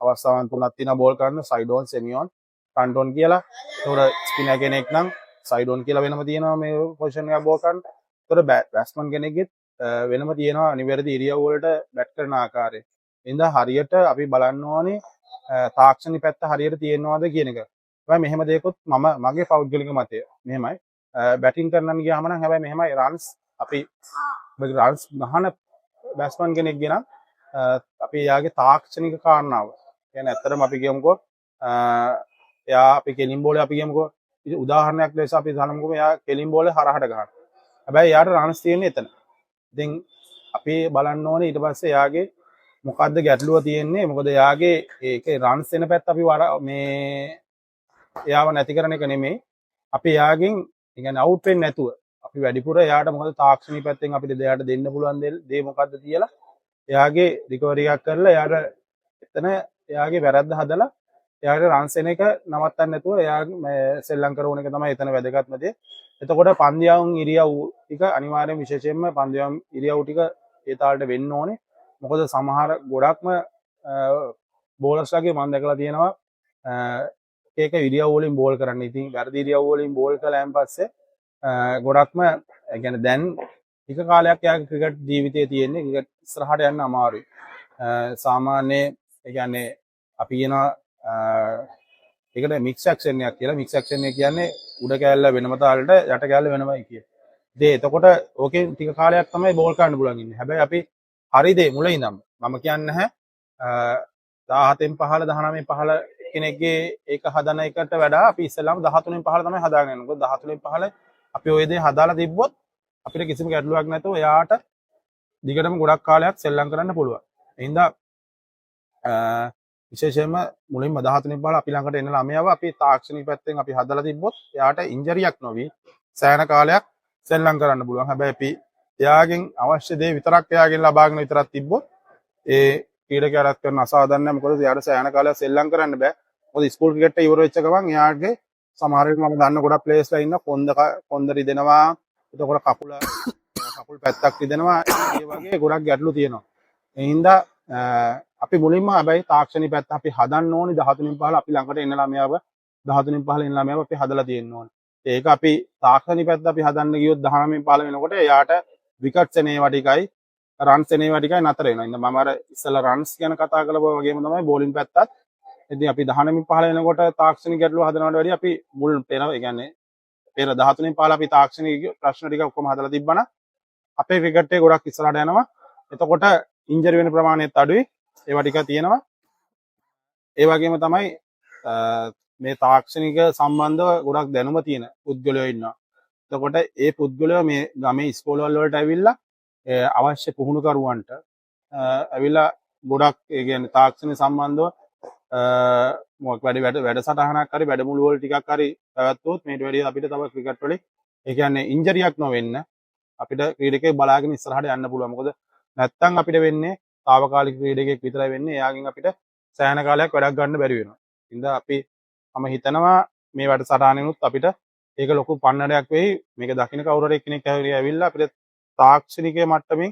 අවස්ථාවන් තුනක් තියෙනවා බෝල් කරන්න, side on, semi on, front on කියලා. ඒතකොට ස්පිනර් කෙනෙක් නම් සයිඩ් ඔන් කියලා වෙනම තියෙනවා මේ පොසිෂන් එකක් බෝල් කරන්න. ඒතකොට බැට්ස්මන් කෙනෙක්ගෙත් වෙනම තියෙනවා නිවැරදි ඉරියව් වලට බැට් කරන ආකාරය. එහෙනම් හරියට අපි බලන්න ඕනේ තාක්ෂණික පැත්ත හරියට තියෙනවද කියන එක. හැබැයි මෙහෙම දෙයක්වත් මම මගේ පෞද්ගලික මතය මෙහෙමයි. බැටිං කරන්න ගියාම නම් හැබැයි මෙහෙමයි රන්ස් අපි රන්ස් ගහන බැට්ස්මන් කෙනෙක්ගේ නම් අපි එයාගේ තාක්ෂණික කාරණාව. කියන්නේ ඇත්තටම අපි කියමුකෝ එයා අපි කෙලින් බෝලේ අපි කියමුකෝ ඉතින් උදාහරණයක් ලෙස අපි ගන්නමුකෝ එයා කෙලින් බෝලේ හරහට ගහනවා. හැබැයි එයාට රන්ස් තියෙන්නේ එතන. ඉතින් අපි බලන්න ඕනේ ඊට පස්සේ එයාගේ මොකද්ද ගැටලුව තියෙන්නේ. මොකද එයාගේ ඒකේ රන්ස් එන පැත්ත අපි වර මේ එයාව නැති කරන එක නෙමෙයි. අපි එයාගෙන් ඒ කියන්නේ අවුට් වෙන්නේ නැතුව අපි වැඩිපුර එයාට මොකද තාක්ෂණික පැත්තෙන් අපිට එයාට දෙන්න පුළුවන් දේ මොකද්ද කියලා එයාගේ රිකවරි එකක් කරලා එයාට එතන එයාගේ වැරද්ද හදලා එයාට රන්ස් එන එක නවත්තන්න නැතුව එයාගේ මේ සෙල්ලම් කරන එක තමයි එතන වැදගත්ම දේ. එතකොට පන්දියවුන් ඉරියව් ටික අනිවාර්යෙන් විශේෂයෙන්ම පන්දියවුන් ඉරියව් ටික ඒ තාලෙට වෙන්න ඕනේ. මොකද සමහර ගොඩක්ම බෝලර්ස්ලාගේ මම දැකලා තියෙනවා එක ඉරියව් වලින් බෝල් කරන්න. ඉතින් වැරදි ඉරියව් වලින් බෝල් කළාන් පස්සේ ගොඩක්ම ඒ කියන්නේ දැන් ටික කාලයක් එයාගේ ක්‍රිකට් ජීවිතයේ තියෙන්නේ ක්‍රිකට් ඉස්සරහට යන්න අමාරුයි. සාමාන්‍ය ඒ කියන්නේ අපි කියනවා ඒකට මික්ස් ඇක්ෂන් එකක් කියලා. මික්ස් ඇක්ෂන් එක කියන්නේ උඩ කෑල්ල වෙනම තාලෙට යට කෑල්ල වෙනමයි කිය. ඉතින් එතකොට ඕකෙන් ටික කාලයක් තමයි බෝල් කරන්න පුළුවන් ඉන්නේ. හැබැයි අපි හරි දේ මුල ඉඳන්ම මම කියන්නේ නැහැ 17න් පහළ 19න් පහළ කෙනෙක්ගේ ඒක හදන එකට වඩා අපි ඉස්සෙල්ලාම 13න් පහළ තමයි හදාගෙන යන්නේ. මොකද 13න් පහළ අපි ඔය දේ හදාලා තිබ්බොත් අපිට කිසිම ගැටලුවක් නැතුව එයාට දිගටම ගොඩක් කාලයක් සෙල්ලම් කරන්න පුළුවන්. ඒ හින්දා විශේෂයෙන්ම මුලින්ම 13න් පහළ අපි ළඟට එන ළමයාව අපි තාක්ෂණික පැත්තෙන් අපි හදලා තිබ්බොත් එයාට ඉන්ජරියක් නොවි සෑහෙන කාලයක් සෙල්ලම් කරන්න පුළුවන්. හැබැයි අපි එයාගෙන් අවශ්‍ය දේ විතරක් එයාගෙන් ලබාගෙන විතරක් තිබ්බොත් ඒ ක්‍රීඩකයාට කරන අසාධාරණයි. මොකද එයාට සෑහෙන කාලයක් සෙල්ලම් කරන්න බෑ. මොකද ස්කූල් ක්‍රිකට් එක ඉවර වෙච්ච ගමන් එයාගේ සමහර විට මම දන්න ගොඩක් ප්ලේයර්ස්ලා ඉන්න කොන්ද කොන්ද රිදෙනවා. එතකොට කකුල් පැත්තක් රිදෙනවා. ඒ වගේ ගොඩක් ගැටලු තියෙනවා. ඒ හින්දා අපි මුලින්ම හැබැයි තාක්ෂණික පැත්ත අපි හදන්න ඕනි 13න් පහළ අපි ළඟට එන ළමයාව 13න් පහළ එන ළමයාව අපි හදලා තියෙන්න ඕනි. ඒක අපි තාක්ෂණික පැත්ත අපි හදන්න ගියොත් 19න් පහළ වෙනකොට එයාට විකට්ස් එන ඒවා ටිකයි රන්ස් එන ඒවා ටිකයි නතර වෙනවා. ඉතින් මම අර ඉස්සෙල්ලා රන්ස් ගැන කතා කළා වගේම තමයි බෝලින් පැත්තත්. ඉතින් අපි 19න් පහළ වෙනකොට තාක්ෂණික ගැටලුව හදනවට වැඩිය අපි මුල් පෙර, ඒ කියන්නේ පෙර 13න් පහළ අපි තාක්ෂණික ප්‍රශ්න ටික ඔක්කොම හදලා තිබ්බනම් අපේ ක්‍රිකට් එක ගොඩක් ඉස්සරහට යනවා. එතකොට ඉන්ජරි වෙන ප්‍රමාණයත් අඩුයි. ඒවා ටික තියෙනවා. ඒ වගේම තමයි මේ තාක්ෂණික සම්බන්ධව ගොඩක් දැනුම තියෙන පුද්ගලයෝ ඉන්නවා. එතකොට ඒ පුද්ගලයෝ මේ ගමේ ඉස්කෝලවල වලට ඇවිල්ලා අවශ්‍ය පුහුණුකරුවන්ට ඇවිල්ලා ගොඩක් ඒ කියන්නේ තාක්ෂණ සම්බන්ධව මොකක් වැඩ වැඩ වැඩසටහනක් හරි වැඩමුළු වල ටිකක් හරි පැවැත්වුවොත් මේට වැඩිය අපිට තව ක්‍රිකට් වලින් ඒ කියන්නේ ඉන්ජරියක් නොවෙන්න අපිට ක්‍රීඩකයෙක් බලාගෙන ඉස්සරහට යන්න පුළුවන්. මොකද නැත්තම් අපිට වෙන්නේ තාවකාලික ක්‍රීඩකයෙක් විතරයි වෙන්නේ. එයාගෙන් අපිට සෑහෙන කාලයක් වැඩක් ගන්න බැරි වෙනවා. ඉතින් අපි මම හිතනවා මේ වැඩසටහනෙනුත් අපිට ඒක ලොකු පන්නරයක් වෙයි. මේක දකින්න කවුරු හරි කෙනෙක් ඇවිල්ලා අපිට තාක්ෂණික මට්ටමින්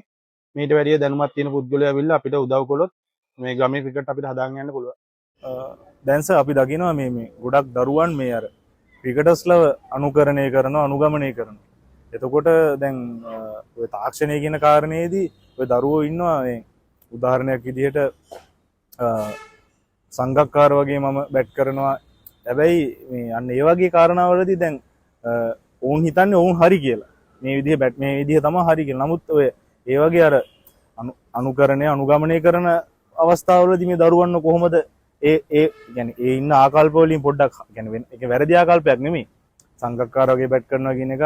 මීට වැඩිය දැනුමක් තියෙන පුද්ගලයෝ ඇවිල්ලා අපිට උදව් කළොත් මේ ගමේ ක්‍රිකට් අපිට හදාගෙන යන්න පුළුවන්. දැන් සර් අපි දකිනවා මේ මේ ගොඩක් දරුවන් මේ අර ක්‍රිකටර්ස්ලව අනුකරණය කරනවා, අනුගමනය කරනවා. එතකොට දැන් ඔය තාක්ෂණය කියන කාරණේදී ඔය දරුවෝ ඉන්නවා මේ උදාහරණයක් විදිහට සංගක්කාර වගේ මම බැට් කරනවා. හැබැයි මේ අන්න ඒ වගේ කාරණාවලදී දැන් ඔවුන් හිතන්නේ ඔවුන් හරි කියලා. මේ විදිහ බැට් මේ විදිහ තමයි හරි කියලා. නමුත් ඔය ඒ වගේ අර අනුකරණය අනුගමනය කරන අවස්ථාවලදී මේ දරුවන්ව කොහොමද ඒ ඒ කියන්නේ ඒ ඉන්න ආකල්ප වලින් පොඩ්ඩක් කියන්නේ වෙන ඒක වැරදි ආකල්පයක් නෙමෙයි. සංගක්කාර වගේ බැට් කරනවා කියන එක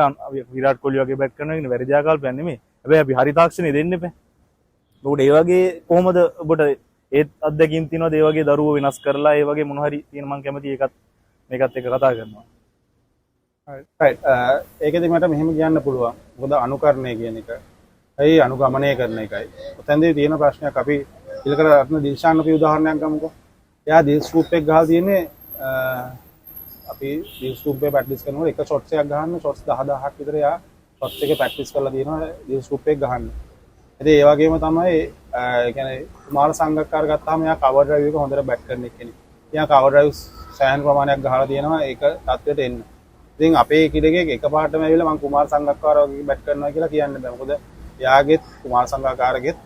විරාට් කොහ්ලි වගේ බැට් කරනවා කියන වැරදි ආකල්පයක් නෙමෙයි. හැබැයි අපි හරි තාක්ෂණය දෙන්න එපා. ඔබට ඒ වගේ කොහොමද ඔබට ඒත් අත්දැකීම් තියෙනවද ඒ වගේ දරුවෝ වෙනස් කරලා ඒ වගේ මොන හරි තියෙන මං කැමතියි ඒකත් මේකත් එක්ක කතා කරනවා. රයිට්, ඒකෙදි මට මෙහෙම කියන්න පුළුවන්. මොකද අනුකරණය කියන එක ඇයි අනුගමනය කරන එකයි. ඔතෙන්දී තියෙන ප්‍රශ්නයක් අපි ඉලකර රත්න දිල්ෂාන් අපි උදාහරණයක් ගමුකෝ. එයා දිල් ස්කූප් එක ගහලා තියෙන්නේ අපි දිල් ස්කූප් එක ප්‍රැක්ටිස් කරනකොට එක ෂොට්ස් එකක් ගහන්න ෂොට්ස් 10,000ක් විතර එයා ෂොට්ස් එක ප්‍රැක්ටිස් කරලා තියෙනවා දිල් ස්කූප් එක ගහන්න. ඉතින් ඒ වගේම තමයි ඒ කියන්නේ කුමාර සංගක්කාර ගත්තාම එයා කවර් ඩ්‍රයිව් එක හොඳට බැට් කරන එක්කෙනෙක්. එයා කවර් ඩ්‍රයිව් සෑහෙන ප්‍රමාණයක් ගහලා තියෙනවා ඒක තත්ත්වයට එන්න. ඉතින් අපේ ක්‍රීඩකයෙක් එකපාරටම ඇවිල්ලා මං කුමාර සංගක්කාර වගේ බැට් කරනවා කියලා කියන්න බෑ. මොකද එයාගෙත් කුමාර සංගක්කාරගෙත්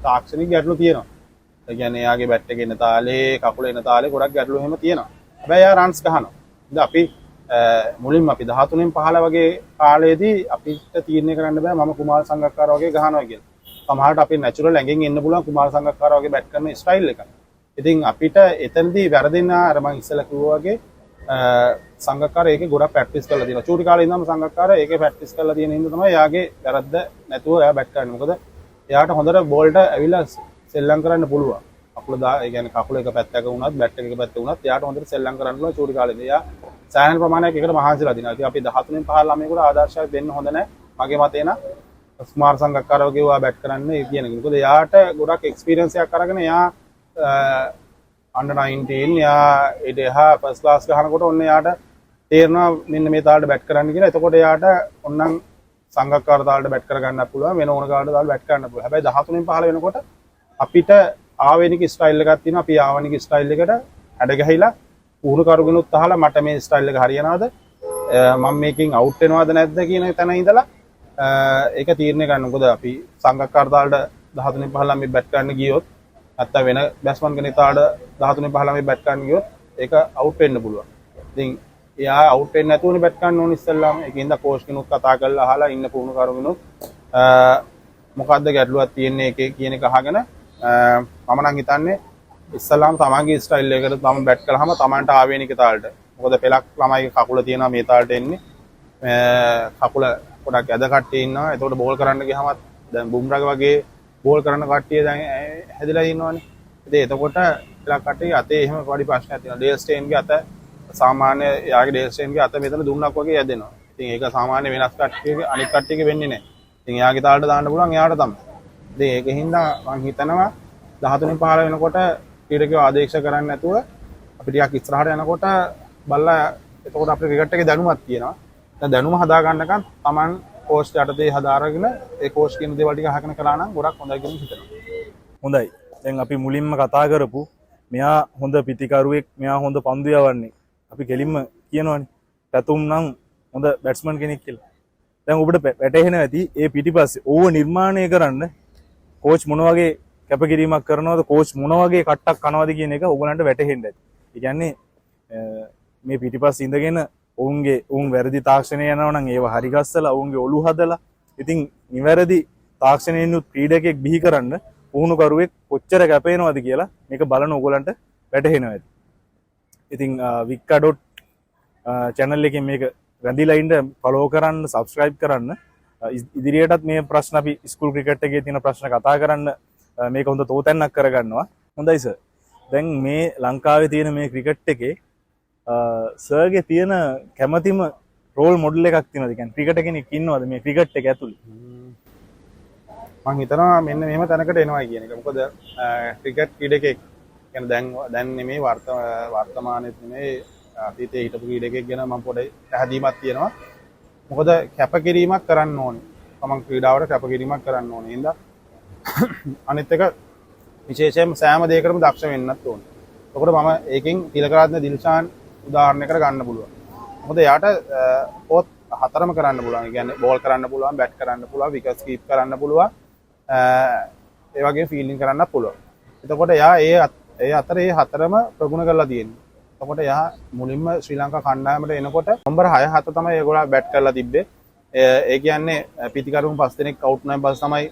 තාක්ෂණික ගැටලු තියෙනවා. ඒ කියන්නේ එයාගේ බැට් එක එන තාලේ, කකුල එන තාලේ ගොඩක් ගැටලු එහෙම තියෙනවා. හැබැයි එයා රන්ස් ගහනවා. ඉතින් අපි මුලින්ම අපි 13න් පහළ වගේ කාලේදී අපිට තීරණය කරන්න බෑ මම කුමාර සංගක්කාර වගේ ගහනවා කියලා. සමහරට අපේ නැචරල් ඇඟෙන් එන්න පුළුවන් කුමාර සංගක්කාර වගේ බැට් කරන ස්ටයිල් එක. ඉතින් අපිට එතනදී වැරදෙන අර මං ඉස්සෙල්ලා කිව්වා වගේ සංගක්කාර ඒකේ ගොඩක් ප්‍රැක්ටිස් කරලා තියෙනවා. චූටි කාලේ ඉඳන්ම සංගක්කාර ඒකේ ප්‍රැක්ටිස් කරලා තියෙන හින්දා තමයි එයාගේ වැරද්ද නැතුව එයා බැට් කරන්නේ. මොකද එයාට හොඳට බෝල්ට ඇවිල්ලා සෙල්ලම් කරන්න පුළුවන්. කකුල දා ඒ කියන්නේ කකුල එක පැත්තක වුණත් බැට් එක එක පැත්තක වුණත් එයාට හොඳට සෙල්ලම් කරන්න පුළුවන් චූටි කාලේ ඉඳන්. එයා සෑහෙන ප්‍රමාණයක් ඒකට මහන්සිලා දිනවා. ඉතින් අපි 13න් පහළ ළමයෙකුට ආදර්ශයක් දෙන්න හොඳ නැහැ. මගේ මතේ නම් කුමාර සංගක්කාර වගේ ඔයා බැට් කරන්න ඒ කියන එක. මොකද එයාට ගොඩක් එක්ස්පීරියන්ස් එකක් අරගෙන එයා අන්ඩර් 19 එයා ඊට එහා ෆස්ට් ක්ලාස් ගහනකොට ඔන්න එයාට තේරෙනවා මෙන්න මේ තාලට බැට් කරන්න කියලා. එතකොට එයාට ඔන්නම් සංගක්කාර තාලට බැට් කරගන්න පුළුවන්, වෙන ඕන කාලට තාලට බැට් කරන්න පුළුවන්. හැබැයි 13න් පහළ වෙනකොට අපිට ආවේනික ස්ටයිල් එකක් තියෙනවා. අපි ආවේනික ස්ටයිල් එකට හැඩ ගැහිලා පුහුණු කරුගෙනුත් අහලා මට මේ ස්ටයිල් එක හරියනවද, මම මේකෙන් අවුට් වෙනවද නැද්ද කියන තැන ඉඳලා ඒක තීරණය ගන්න. මොකද අපි සංගක්කාර තාලට 13න් පහළ මේ බැට් කරන්න ගියොත් නැත්තම් වෙන බැට්ස්මන් කෙනෙක් තාලට 13න් පහළ මේ බැට් කරන්න ගියොත් ඒක අවුට් වෙන්න පුළුවන්. ඉතින් එයා අවුට් වෙන්නේ නැතුවනේ බැට් කරන්න ඕන ඉස්සෙල්ලාම. ඒකින්ද කෝච් කෙනුත් කතා කරලා අහලා ඉන්න පුහුණු කරුගෙනුත් මොකද්ද ගැටලුවක් තියෙන්නේ ඒකේ කියන එක අහගෙන මම නම් හිතන්නේ ඉස්සල්ලාම තමන්ගේ ස්ටයිල් එකට තමන් බැට් කළාම තමන්ට ආවේනික තාලෙට. මොකද පෙලක් ළමයිගේ කකුල තියෙනවා මේ තාලෙට එන්නේ. කකුල පොඩක් ඇද කට්ටිය ඉන්නවා. එතකොට බෝල් කරන්න ගියාමත් දැන් බුම්රාගේ වගේ බෝල් කරන කට්ටිය දැන් හැදිලා ඉන්නවනේ. ඉතින් එතකොට පෙලක් කට්ටිය අතේ එහෙම පොඩි ප්‍රශ්නයක් තියෙනවා. ඩේල් ස්ටේන්ගේ අත සාමාන්‍ය එයාගේ ඩේල් ස්ටේන්ගේ අත මෙතන දුන්නක් වගේ ඇදෙනවා. ඉතින් ඒක සාමාන්‍ය වෙනස් කට්ටියගේ අනිත් කට්ටියගේ වෙන්නේ නැහැ. ඉතින් එයාගේ තාලෙට දාන්න පුළුවන් එයාට තමයි. ඉතින් ඒක හින්දා මං හිතනවා 13 15 වෙනකොට ක්‍රීඩකයෝ ආදේශ කරන්නේ නැතුව අපි ටිකක් ඉස්සරහට යනකොට බලලා එතකොට අපේ ක්‍රිකට් එකේ දැනුමක් තියෙනවා. දැන් දැනුම හදා ගන්නකන් තමන් කෝච් යටතේ හදාරගෙන ඒ කෝච් කියන දේවල් ටික අහගෙන කරා නම් ගොඩක් හොඳයි කියලා හිතනවා. හොඳයි. දැන් අපි මුලින්ම කතා කරපු මෙයා හොඳ පිතිකරුවෙක්, මෙයා හොඳ පන්දු යවන්නේ. අපි කෙලින්ම කියනවනේ. පැතුම් නම් හොඳ බැට්ස්මන් කෙනෙක් කියලා. දැන් ඔබට වැටහෙනවා ඇති ඒ පිටිපස්සේ ඕව නිර්මාණය කරන්න කෝච් මොන වගේ කැපකිරීමක් කරනවද, කෝච් මොන වගේ කට්ටක් කනවද කියන එක ඔයගලන්ට වැටහෙන්න ඇති. ඒ කියන්නේ මේ පිටිපස්සේ ඉඳගෙන ඔවුන් වැරදි තාක්ෂණය යනවා නම් ඒව හරි ගස්සලා ඔවුන්ගේ ඔලු හදලා ඉතින් නිවැරදි තාක්ෂණයෙන් යුත් ක්‍රීඩකයෙක් බිහි කරන්න පුහුණුකරුවෙක් කොච්චර කැප වෙනවද කියලා මේක බලන ඔයගලන්ට වැටහෙනවා ඇති. ඉතින් වික්කා ඩොට් චැනල් එකෙන් මේක රැඳිලා ඉන්න, ෆලෝ කරන්න, සබ්ස්ක්‍රයිබ් කරන්න. ඉදිරියටත් මේ ප්‍රශ්න අපි ස්කූල් ක්‍රිකට් එකේ තියෙන ප්‍රශ්න කතා කරන්න මේක හොඳ තෝතැන්නක් කරගන්නවා. හොඳයි සර්. දැන් මේ ලංකාවේ තියෙන මේ ක්‍රිකට් එකේ සර්ගේ තියෙන කැමතිම රෝල් මොඩල් එකක් තියෙනවද? කියන්නේ ක්‍රිකට් කෙනෙක් ඉන්නවද මේ ක්‍රිකට් එක ඇතුලේ? මං හිතනවා මෙන්න මෙහෙම තැනකට එනවා කියන එක. මොකද ක්‍රිකට් ක්‍රීඩකෙක් කියන්නේ දැන් දැන් නෙමෙයි, වර්තමානයේත් නෙමෙයි, අතීතයේ හිටපු ක්‍රීඩකෙක් ගැන මම පොඩි පැහැදීමක් තියෙනවා. මොකද කැපකිරීමක් කරන්න ඕනේ. තමන් ක්‍රීඩාවට කැපකිරීමක් කරන්න ඕනේ. හින්දා අනිත් එක විශේෂයෙන්ම සෑම දෙයකටම දක්ෂ වෙන්නත් ඕනේ. එතකොට මම ඒකෙන් තිලකරත්න දිල්ෂාන් උදාහරණයකට ගන්න පුළුවන්. මොකද එයාට පොත් හතරම කරන්න පුළුවන්. ඒ කියන්නේ බෝල් කරන්න පුළුවන්, බැට් කරන්න පුළුවන්, විකට්ස් කීප් කරන්න පුළුවන්. ඒ වගේ ෆීල්ඩින් කරන්නත් පුළුවන්. එතකොට එයා ඒ අතර ඒ හතරම ප්‍රගුණ කරලා තියෙන්නේ. එතකොට එයා මුලින්ම ශ්‍රී ලංකා කණ්ඩායමට එනකොට නම්බර් 6 7 තමයි ඒගොල්ලෝ බැට් කරලා තිබ්බේ. ඒ කියන්නේ පිතිකරුන් පස් දෙනෙක් අවුට් වුණාන් පස්සේ තමයි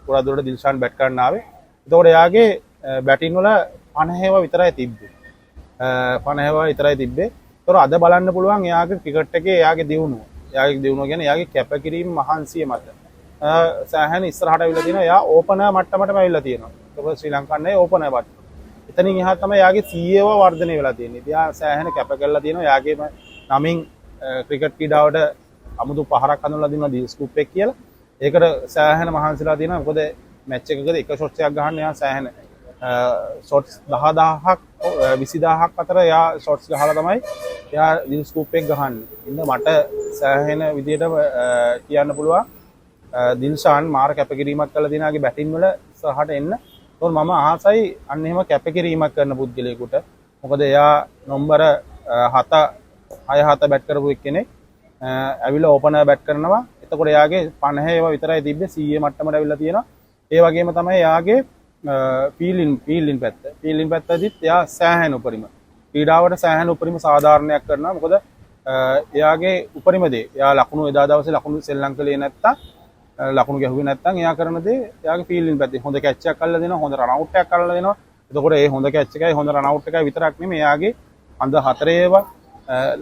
ගොඩක් දුරට දිල්ෂාන් බැට් කරන්න ආවේ. එතකොට එයාගේ බැටින් වල 50 විතරයි තිබ්බේ. 50 විතරයි තිබ්බේ. ඒතකොට අද බලන්න පුළුවන් එයාගේ ක්‍රිකට් එකේ එයාගේ දියුණුව. එයාගේ දියුණුව කියන්නේ එයාගේ කැපකිරීම මහන්සිය මත. සෑහෙන ඉස්සරහට ඇවිල්ලා තියෙනවා. එයා ඕපනර් මට්ටමටම ඇවිල්ලා තියෙනවා. එතකොට ශ්‍රී ලංකාවේ ඕපනර් මට්ටම. එතනින් එහා තමයි එයාගේ 100ව වර්ධනය වෙලා තියෙන්නේ. ඉතින් එයා සෑහෙන කැප කරලා තියෙනවා. එයාගේම නමින් ක්‍රිකට් ක්‍රීඩාවට අමුතු පහරක් හඳුන්වලා දුන්නා දී ස්කූප් එක කියලා. ඒකට සෑහෙන මහන්සිලා තියෙනවා. මොකද මැච් එකකදී එක ෂොට්ස් එකක් ගහන්න එයා සෑහෙන ෂොට්ස් 10,000ක් 20,000ක් අතර එයා ෂොට්ස් ගහලා තමයි එයා දී ස්කූප් එක ගහන්නේ. ඉතින් මට සෑහෙන විදියට කියන්න පුළුවන් දිල්ෂාන් මාර කැපකිරීමක් කළා තියෙනවා යාගේ බැටින් වල ඉස්සරහට එන්න. ඒතකොට මම ආසයි අන්න එහෙම කැපකිරීමක් කරන පුද්ගලයෙකුට. මොකද එයා නොම්බර 7 6 7 බැට් කරපු එක්කෙනෙක්. ඇවිල්ලා ඕපනර් බැට් කරනවා. එතකොට එයාගේ 50 ඒවා විතරයි තිබ්බේ, 100 මට්ටමට ඇවිල්ලා තියෙනවා. ඒ වගේම තමයි එයාගේ ෆීල්ඩින් පැත්ත. ෆීල්ඩින් පැත්තදිත් එයා සෑහෙන උපරිම ක්‍රීඩාවට සෑහෙන උපරිම සාධාරණයක් කරනවා. මොකද එයාගේ උපරිම දේ එයා ලකුණු එදා දවසේ ලකුණු සෙල්ලම් කළේ නැත්තම්, ලකුණු ගැහුවේ නැත්තම් එයා කරන දේ එයාගේ ෆීල්ඩින් පැත්තේ හොඳ කැච් එකක් අල්ලලා දෙනවා, හොඳ රන් අවුට් එකක් අල්ලලා දෙනවා. එතකොට ඒ හොඳ කැච් එකයි හොඳ රන් අවුට් එකයි විතරක් නෙමෙයි, එයාගේ අඳ හතරේ ඒවා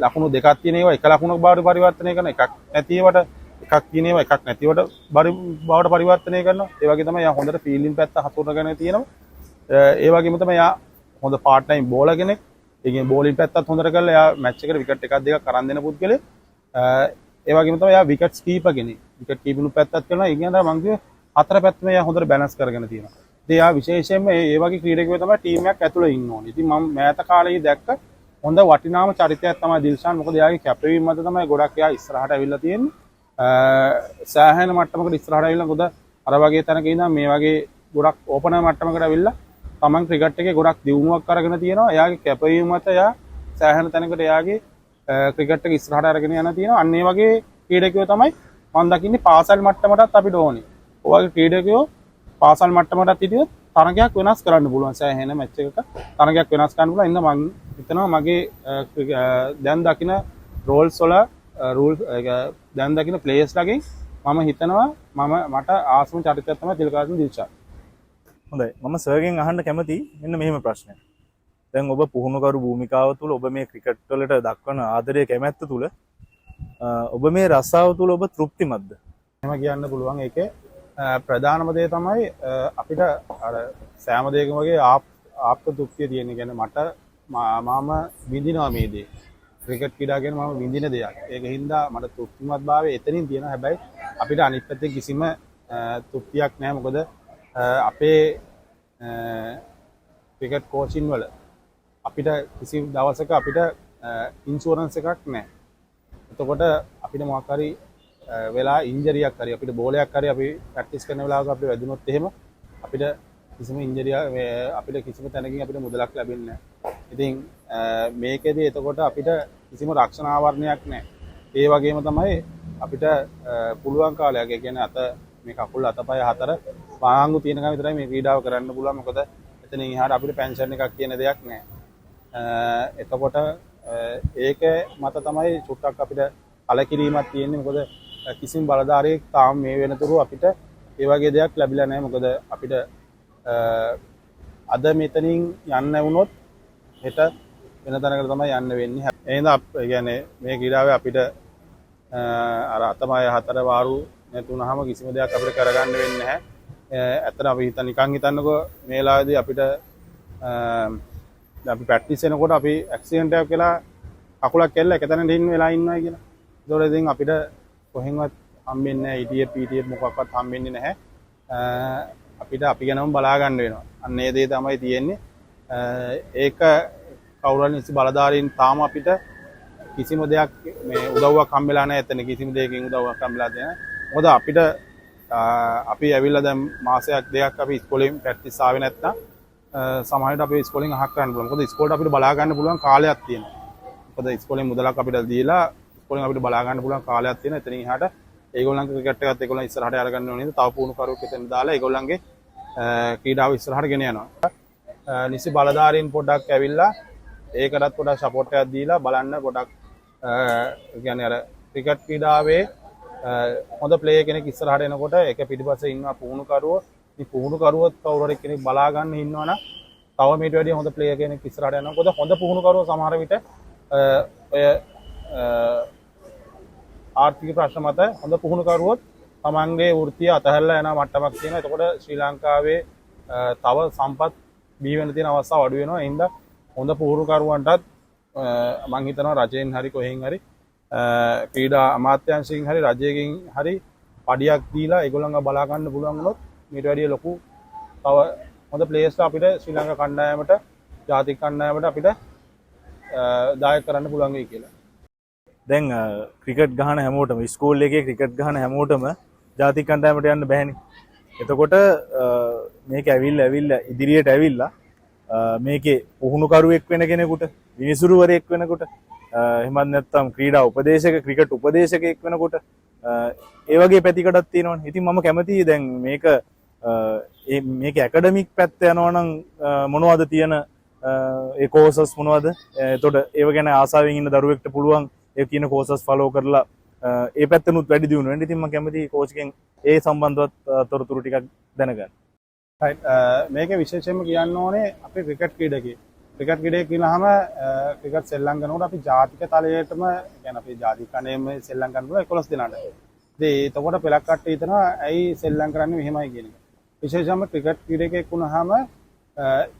ලකුණු දෙකක් තියෙන ඒවා එක ලකුණක් බවට පරිවර්තනය කරන, එකක් නැති ඒවට එකක් තියෙන ඒවා එකක් නැතිවට බවට පරිවර්තනය කරනවා. ඒ වගේ තමයි එයා හොඳට ෆීල්ඩින් පැත්ත හසුරගෙන තියෙනවා. ඒ වගේම තමයි එයා හොඳ පාර්ට් ටයිම් බෝලර් කෙනෙක්. ඒ කියන්නේ බෝලින් පැත්තත් හොඳට කරලා එයා මැච් එකට විකට් එකක් දෙකක් අරන් දෙන පුද්ගලයෙක්. ඒ වගේම තමයි එයා විකට්ස් කීපර් කෙනෙක්. විකට් කීපින් පැත්තත් කරනවා. ඒ කියන්නේ මං කිව්වේ හතර පැත්තම එයා හොඳට බැලන්ස් කරගෙන තියෙනවා. ඉතින් එයා විශේෂයෙන්ම ඒ වගේ ක්‍රීඩකයෝ තමයි ටීම් එකක් ඇතුළේ ඉන්න ඕනේ. ඉතින් මම මෑත කාලේ දැක්ක හොඳ වටිනාම චරිතයක් තමයි දිල්ෂාන්. මොකද එයාගේ කැපවීම මත තමයි ගොඩක් එයා ඉස්සරහට ඇවිල්ලා තියෙන්නේ. සෑහෙන මට්ටමකට ඉස්සරහට ඇවිල්ලා, මොකද අර වගේ තැනක ඉඳන් මේ වගේ ගොඩක් ඕපනර් මට්ටමකට ඇවිල්ලා තමන් ක්‍රිකට් එකේ ගොඩක් දියුණුවක් අරගෙන තියෙනවා. එයාගේ කැපවීම මත එයා සෑහෙන තැනකට එයාගේ ක්‍රිකට් එක ඉස්සරහට අරගෙන යන තියෙනවා. අන්න ඒ වගේ ක්‍රීඩකයෝ තමයි මම දකින්නේ පාසල් මට්ටමටත් අපිට ඕනේ. ඔය වගේ ක්‍රීඩකයෝ පාසල් මට්ටමටත් හිටියොත් තරගයක් වෙනස් කරන්න පුළුවන්. සෑහෙන මැච් එකක තරගයක් වෙනස් කරන්න පුළුවන්. ඉතින් මං හිතනවා මගේ දැන් දකින රෝල්ස් වල රූල් දැන් දකින ප්ලේයර්ස් ලගෙන් මම හිතනවා මට ආසම චරිතයක් තමයි තිලකරත්න දිල්ෂාන්. හොඳයි, මම සර්ගෙන් අහන්න කැමතියි මෙන්න මෙහෙම ප්‍රශ්නයක්. දැන් ඔබ පුහුණුකරු භූමිකාව තුළ ඔබ මේ ක්‍රිකට් වලට දක්වන ආදරය කැමැත්ත තුළ ඔබ මේ රස්සාව තුළ ඔබ තෘප්තිමත්ද? එහෙම කියන්න පුළුවන්. ඒකේ ප්‍රධානම දේ තමයි අපිට අර සෑම දෙයකම වගේ ආප්ත තෘප්තිය තියෙන. කියන්නේ මට මම විඳිනවා මේ දේ. ක්‍රිකට් ක්‍රීඩා කියන්නේ මම විඳින දෙයක්. ඒක හින්දා මට තෘප්තිමත් භාවය එතනින් තියෙනවා. හැබැයි අපිට අනිත් පැත්තෙන් කිසිම තෘප්තියක් නෑ. මොකද අපේ ක්‍රිකට් කෝචින් වල අපිට කිසි දවසක අපිට ඉන්ෂුරන්ස් එකක් නෑ. එතකොට අපිට මොකක් හරි වෙලා ඉන්ජරියක් හරි අපිට බෝලයක් හරි අපි ප්‍රැක්ටිස් කරන වෙලාවක අපිට වැදුනොත් එහෙම අපිට කිසිම ඉන්ජරියක් අපිට කිසිම තැනකින් අපිට මුදලක් ලැබෙන්නේ නැහැ. ඉතින් මේකෙදි එතකොට අපිට කිසිම රක්ෂණ ආවරණයක් නැහැ. ඒ වගේම තමයි අපිට පුළුවන් කාලයක්, ඒ කියන්නේ අත මේ කකුල් අතපය හතර වාංගු තියෙනකම් විතරයි මේ ක්‍රීඩාව කරන්න පුළුවන්. මොකද එතනින් එහාට අපිට පෙන්ෂන් එකක් කියන දෙයක් නැහැ. එතකොට ඒක මත තමයි චුට්ටක් අපිට කලකිරීමක් තියෙන්නේ. මොකද කිසිම බලධාරියෙක් තාම මේ වෙනතුරු අපිට ඒ වගේ දෙයක් ලැබිලා නැහැ. මොකද අපිට අද මෙතනින් යන්න වුණොත් හෙට වෙන තැනකට තමයි යන්න වෙන්නේ. ඒ හින්දා ඒ කියන්නේ මේ ක්‍රීඩාවේ අපිට අර අතපය හතර වාරු නැතුණාම කිසිම දෙයක් අපිට කරගන්න වෙන්නේ නැහැ. ඇත්තට අපි හිතන නිකන් හිතන්නකෝ මේ වෙලාවේදී අපිට අපි ප්‍රැක්ටිස් වෙනකොට අපි ඇක්සිඩන්ට් එකක් වෙලා කකුලක් කැල්ල එක තැනට ඉන්න වෙලා ඉන්නවා කියලා. ඒතකොට ඉතින් අපිට කොහෙන්වත් හම්බෙන්නේ නැහැ, ETF ETF මොකක්වත් හම්බෙන්නේ නැහැ. අපිට අපි ගැනම බලා ගන්න වෙනවා. අන්න ඒ දේ තමයි තියෙන්නේ. ඒක කවුරු හරි නිසි බලධාරීන් තාම අපිට කිසිම දෙයක් මේ උදව්වක් හම්බෙලා නැහැ. එතන කිසිම දෙයකින් උදව්වක් හම්බෙලා නැහැ. මොකද අපිට අපි ඇවිල්ලා දැන් මාසයක් දෙකක් අපි ඉස්කෝලෙන් ප්‍රැක්ටිස් ආවේ නැත්නම් සමහර විට අපි ඉස්කෝලෙන් අහක් කරන්න පුළුවන්. මොකද ඉස්කෝලේට අපිට බලා ගන්න පුළුවන් කාලයක් තියෙනවා. මොකද ඉස්කෝලෙන් මුදලක් අපිට දීලා ඉස්කෝලෙන් අපිට බලා ගන්න පුළුවන් කාලයක් තියෙනවා. එතනින් එහාට ඒගොල්ලන්ගේ ක්‍රිකට් එකත් ඒගොල්ලන් ඉස්සරහට අරගන්න ඕනේ නේද? තව පුහුණුකරුවෙක් එතන දාලා ඒගොල්ලන්ගේ ක්‍රීඩාව ඉස්සරහට ගෙන යනවා. නිසි බලධාරීන් පොඩ්ඩක් ඇවිල්ලා ඒකටත් පොඩ්ඩක් සපෝට් එකක් දීලා බලන්න පොඩ්ඩක්, ඒ කියන්නේ අර ක්‍රිකට් ක්‍රීඩාවේ හොඳ ප්ලේයර් කෙනෙක් ඉස්සරහට එනකොට ඒක පිටිපස්සේ ඉන්නවා පුහුණුකරුවෝ. ඉතින් පුහුණුකරුවොත් කවුරු හරි කෙනෙක් බලා ගන්න ඉන්නවා නම් තව මීට වැඩිය හොඳ ප්ලේයර් කෙනෙක් ඉස්සරහට යනවා. මොකද හොඳ පුහුණුකරුවෝ සමහර විට ඔය ආර්ථික ප්‍රශ්න මත හොඳ පුහුණුකරුවොත් තමන්ගේ වෘත්තිය අතහැරලා යන මට්ටමක් තියෙනවා. එතකොට ශ්‍රී ලංකාවේ තව සම්පත් බිහි වෙන්න තියෙන අවස්ථාව අඩු වෙනවා. ඒ හින්දා හොඳ පුහුණුකරුවන්ටත් මං හිතනවා රජයෙන් හරි කොහෙන් හරි ක්‍රීඩා අමාත්‍යාංශයෙන් හරි රජයකින් හරි පඩියක් දීලා ඒගොල්ලන්ව බලා ගන්න පුළුවන් වුණොත් මීට වැඩිය ලොකු තව හොඳ ප්ලේයර්ස්ලා අපිට ශ්‍රී ලංකා කණ්ඩායමට, ජාතික කණ්ඩායමට අපිට දායක කරන්න පුළුවන් වෙයි කියලා. දැන් ක්‍රිකට් ගහන හැමෝටම, ඉස්කෝලේ එකේ ක්‍රිකට් ගහන හැමෝටම ජාතික කණ්ඩායමට යන්න බැහැනේ. එතකොට මේක ඇවිල්ලා ඇවිල්ලා ඉදිරියට ඇවිල්ලා මේකේ පුහුණුකරුවෙක් වෙන කෙනෙකුට, විනිසුරුවරයෙක් වෙනකොට, එහෙමත් නැත්නම් ක්‍රීඩා උපදේශක, ක්‍රිකට් උපදේශකයෙක් වෙනකොට ඒ වගේ පැතිකඩක් තියෙනවනේ. ඉතින් මම කැමතියි දැන් මේක ඒ මේක ඇකඩමික් පැත්ත යනවා නම් මොනවද තියෙන ඒ කෝසස් මොනවද? එතකොට ඒව ගැන ආසාවෙන් ඉන්න දරුවෙක්ට පුළුවන් ඒ කියන කෝසස් ෆලෝ කරලා ඒ පැත්තනුත් වැඩි දියුණු වෙන්න. ඉතින් මම කැමතියි කෝච් එකෙන් ඒ සම්බන්ධවත් තොරතුරු ටිකක් දැනගන්න. රයිට්, මේක විශේෂයෙන්ම කියන්න ඕනේ අපි ක්‍රිකට් ක්‍රීඩකයෙක්. ක්‍රිකට් ක්‍රීඩකයෙක් කියලාම ක්‍රිකට් සෙල්ලම් කරනකොට අපි ජාතික තලයටම, කියන්නේ අපි ජාතික කණ්ඩායමේ සෙල්ලම් කරන පුළුවන් 11 දෙනාට. ඉතින් එතකොට පෙලක් කට්ටිය හිතනවා ඇයි සෙල්ලම් කරන්නේ මෙහෙමයි කියන එක. විශේෂයෙන්ම ක්‍රිකට් ක්‍රීඩකයෙක් වුණාම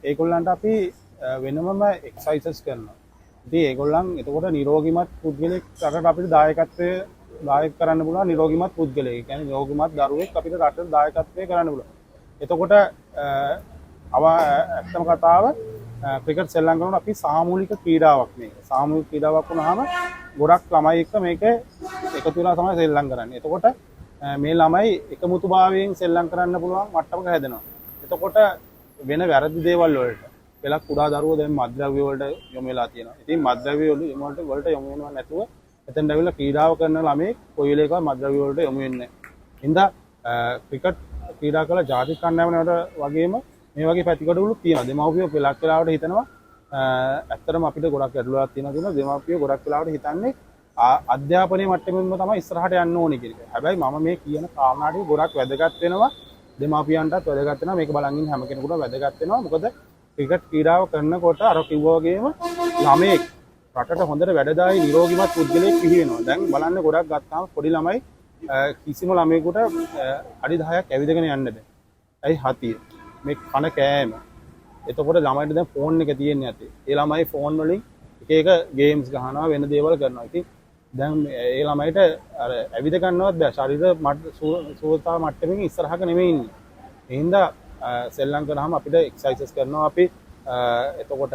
ඒගොල්ලන්ට අපි වෙනමම එක්සර්සයිසස් කරනවා. ඉතින් ඒගොල්ලන් එතකොට නිරෝගිමත් පුද්ගලෙක් රටට අපිට දායකත්වය දායක කරන්න පුළුවන්. නිරෝගිමත් පුද්ගලයෙක්. ඒ කියන්නේ නිරෝගිමත් දරුවෙක් අපිට රටට දායකත්වය කරන්න පුළුවන්. එතකොට ඇත්තම කතාව ක්‍රිකට් සෙල්ලම් කරනකොට අපි සාමූහික ක්‍රීඩාවක් මේක. සාමූහික ක්‍රීඩාවක් වුණාම ගොඩක් ළමයි එක්ක මේක එකතු වෙලා තමයි සෙල්ලම් කරන්නේ. එතකොට මේ ළමයි එකමුතුභාවයෙන් සෙල්ලම් කරන්න පුළුවන් මට්ටමක හැදෙනවා. එතකොට වෙන වැරදි දේවල් වලට පෙලක් කුඩා දරුවෝ දැන් මත්ද්‍රව්‍ය වලට යොමු වෙලා තියෙනවා. ඉතින් මත්ද්‍රව්‍ය වලට යොමු වෙනව නැතුව එතෙන්ට ඇවිල්ලා ක්‍රීඩාව කරන ළමයෙක් කොයි වෙලේකවත් මත්ද්‍රව්‍ය වලට යොමු වෙන්නේ නැහැ. හින්දා ක්‍රිකට් ක්‍රීඩා කළ ජාතික කණ්ඩායම වගේම මේ වගේ පැතිකඩවලුත් තියෙනවා. දෙමව්පියෝ පෙලක් වෙලාවට හිතනවා ඇත්තටම අපිට ගොඩක් ගැටලුවක් තියෙනවා කියනවා. දෙමව්පියෝ ගොඩක් වෙලාවට හිතන්නේ අධ්‍යාපනයේ මට්ටමින්ම තමයි ඉස්සරහට යන්න ඕනේ කියන එක. හැබැයි මම මේ කියන කාරණා ටික ගොඩක් වැදගත් වෙනවා. දෙමාපියන්ටත් වැදගත් වෙනවා. මේක බලන් ඉන්න හැම කෙනෙකුටම වැදගත් වෙනවා. මොකද ක්‍රිකට් ක්‍රීඩාව කරනකොට අර කිව්වා වගේම ළමයෙක් රටට හොඳට වැඩදායී නිරෝගිමත් පුද්ගලයෙක් බිහි වෙනවා. දැන් බලන්න ගොඩක් ගත්තාම පොඩි ළමයි කිසිම ළමයෙකුට අඩි 10ක් ඇවිදගෙන යන්න බෑ. ඇයි? හතිය. මේ කන කෑම. එතකොට ළමයිට දැන් ෆෝන් එක තියෙන්නේ අතේ. ඒ ළමයි ෆෝන් වලින් එක එක ගේම්ස් ගහනවා, වෙන දේවල් කරනවා. ඉතින් දැන් ඒ ළමයිට අර ඇවිද ගන්නවත් බෑ. ශරීර සුවතා මට්ටමින් ඉස්සරහක නෙමෙයි ඉන්නේ. ඒ හින්දා සෙල්ලම් කරාම අපිට එක්සර්සයිසස් කරනවා අපි. එතකොට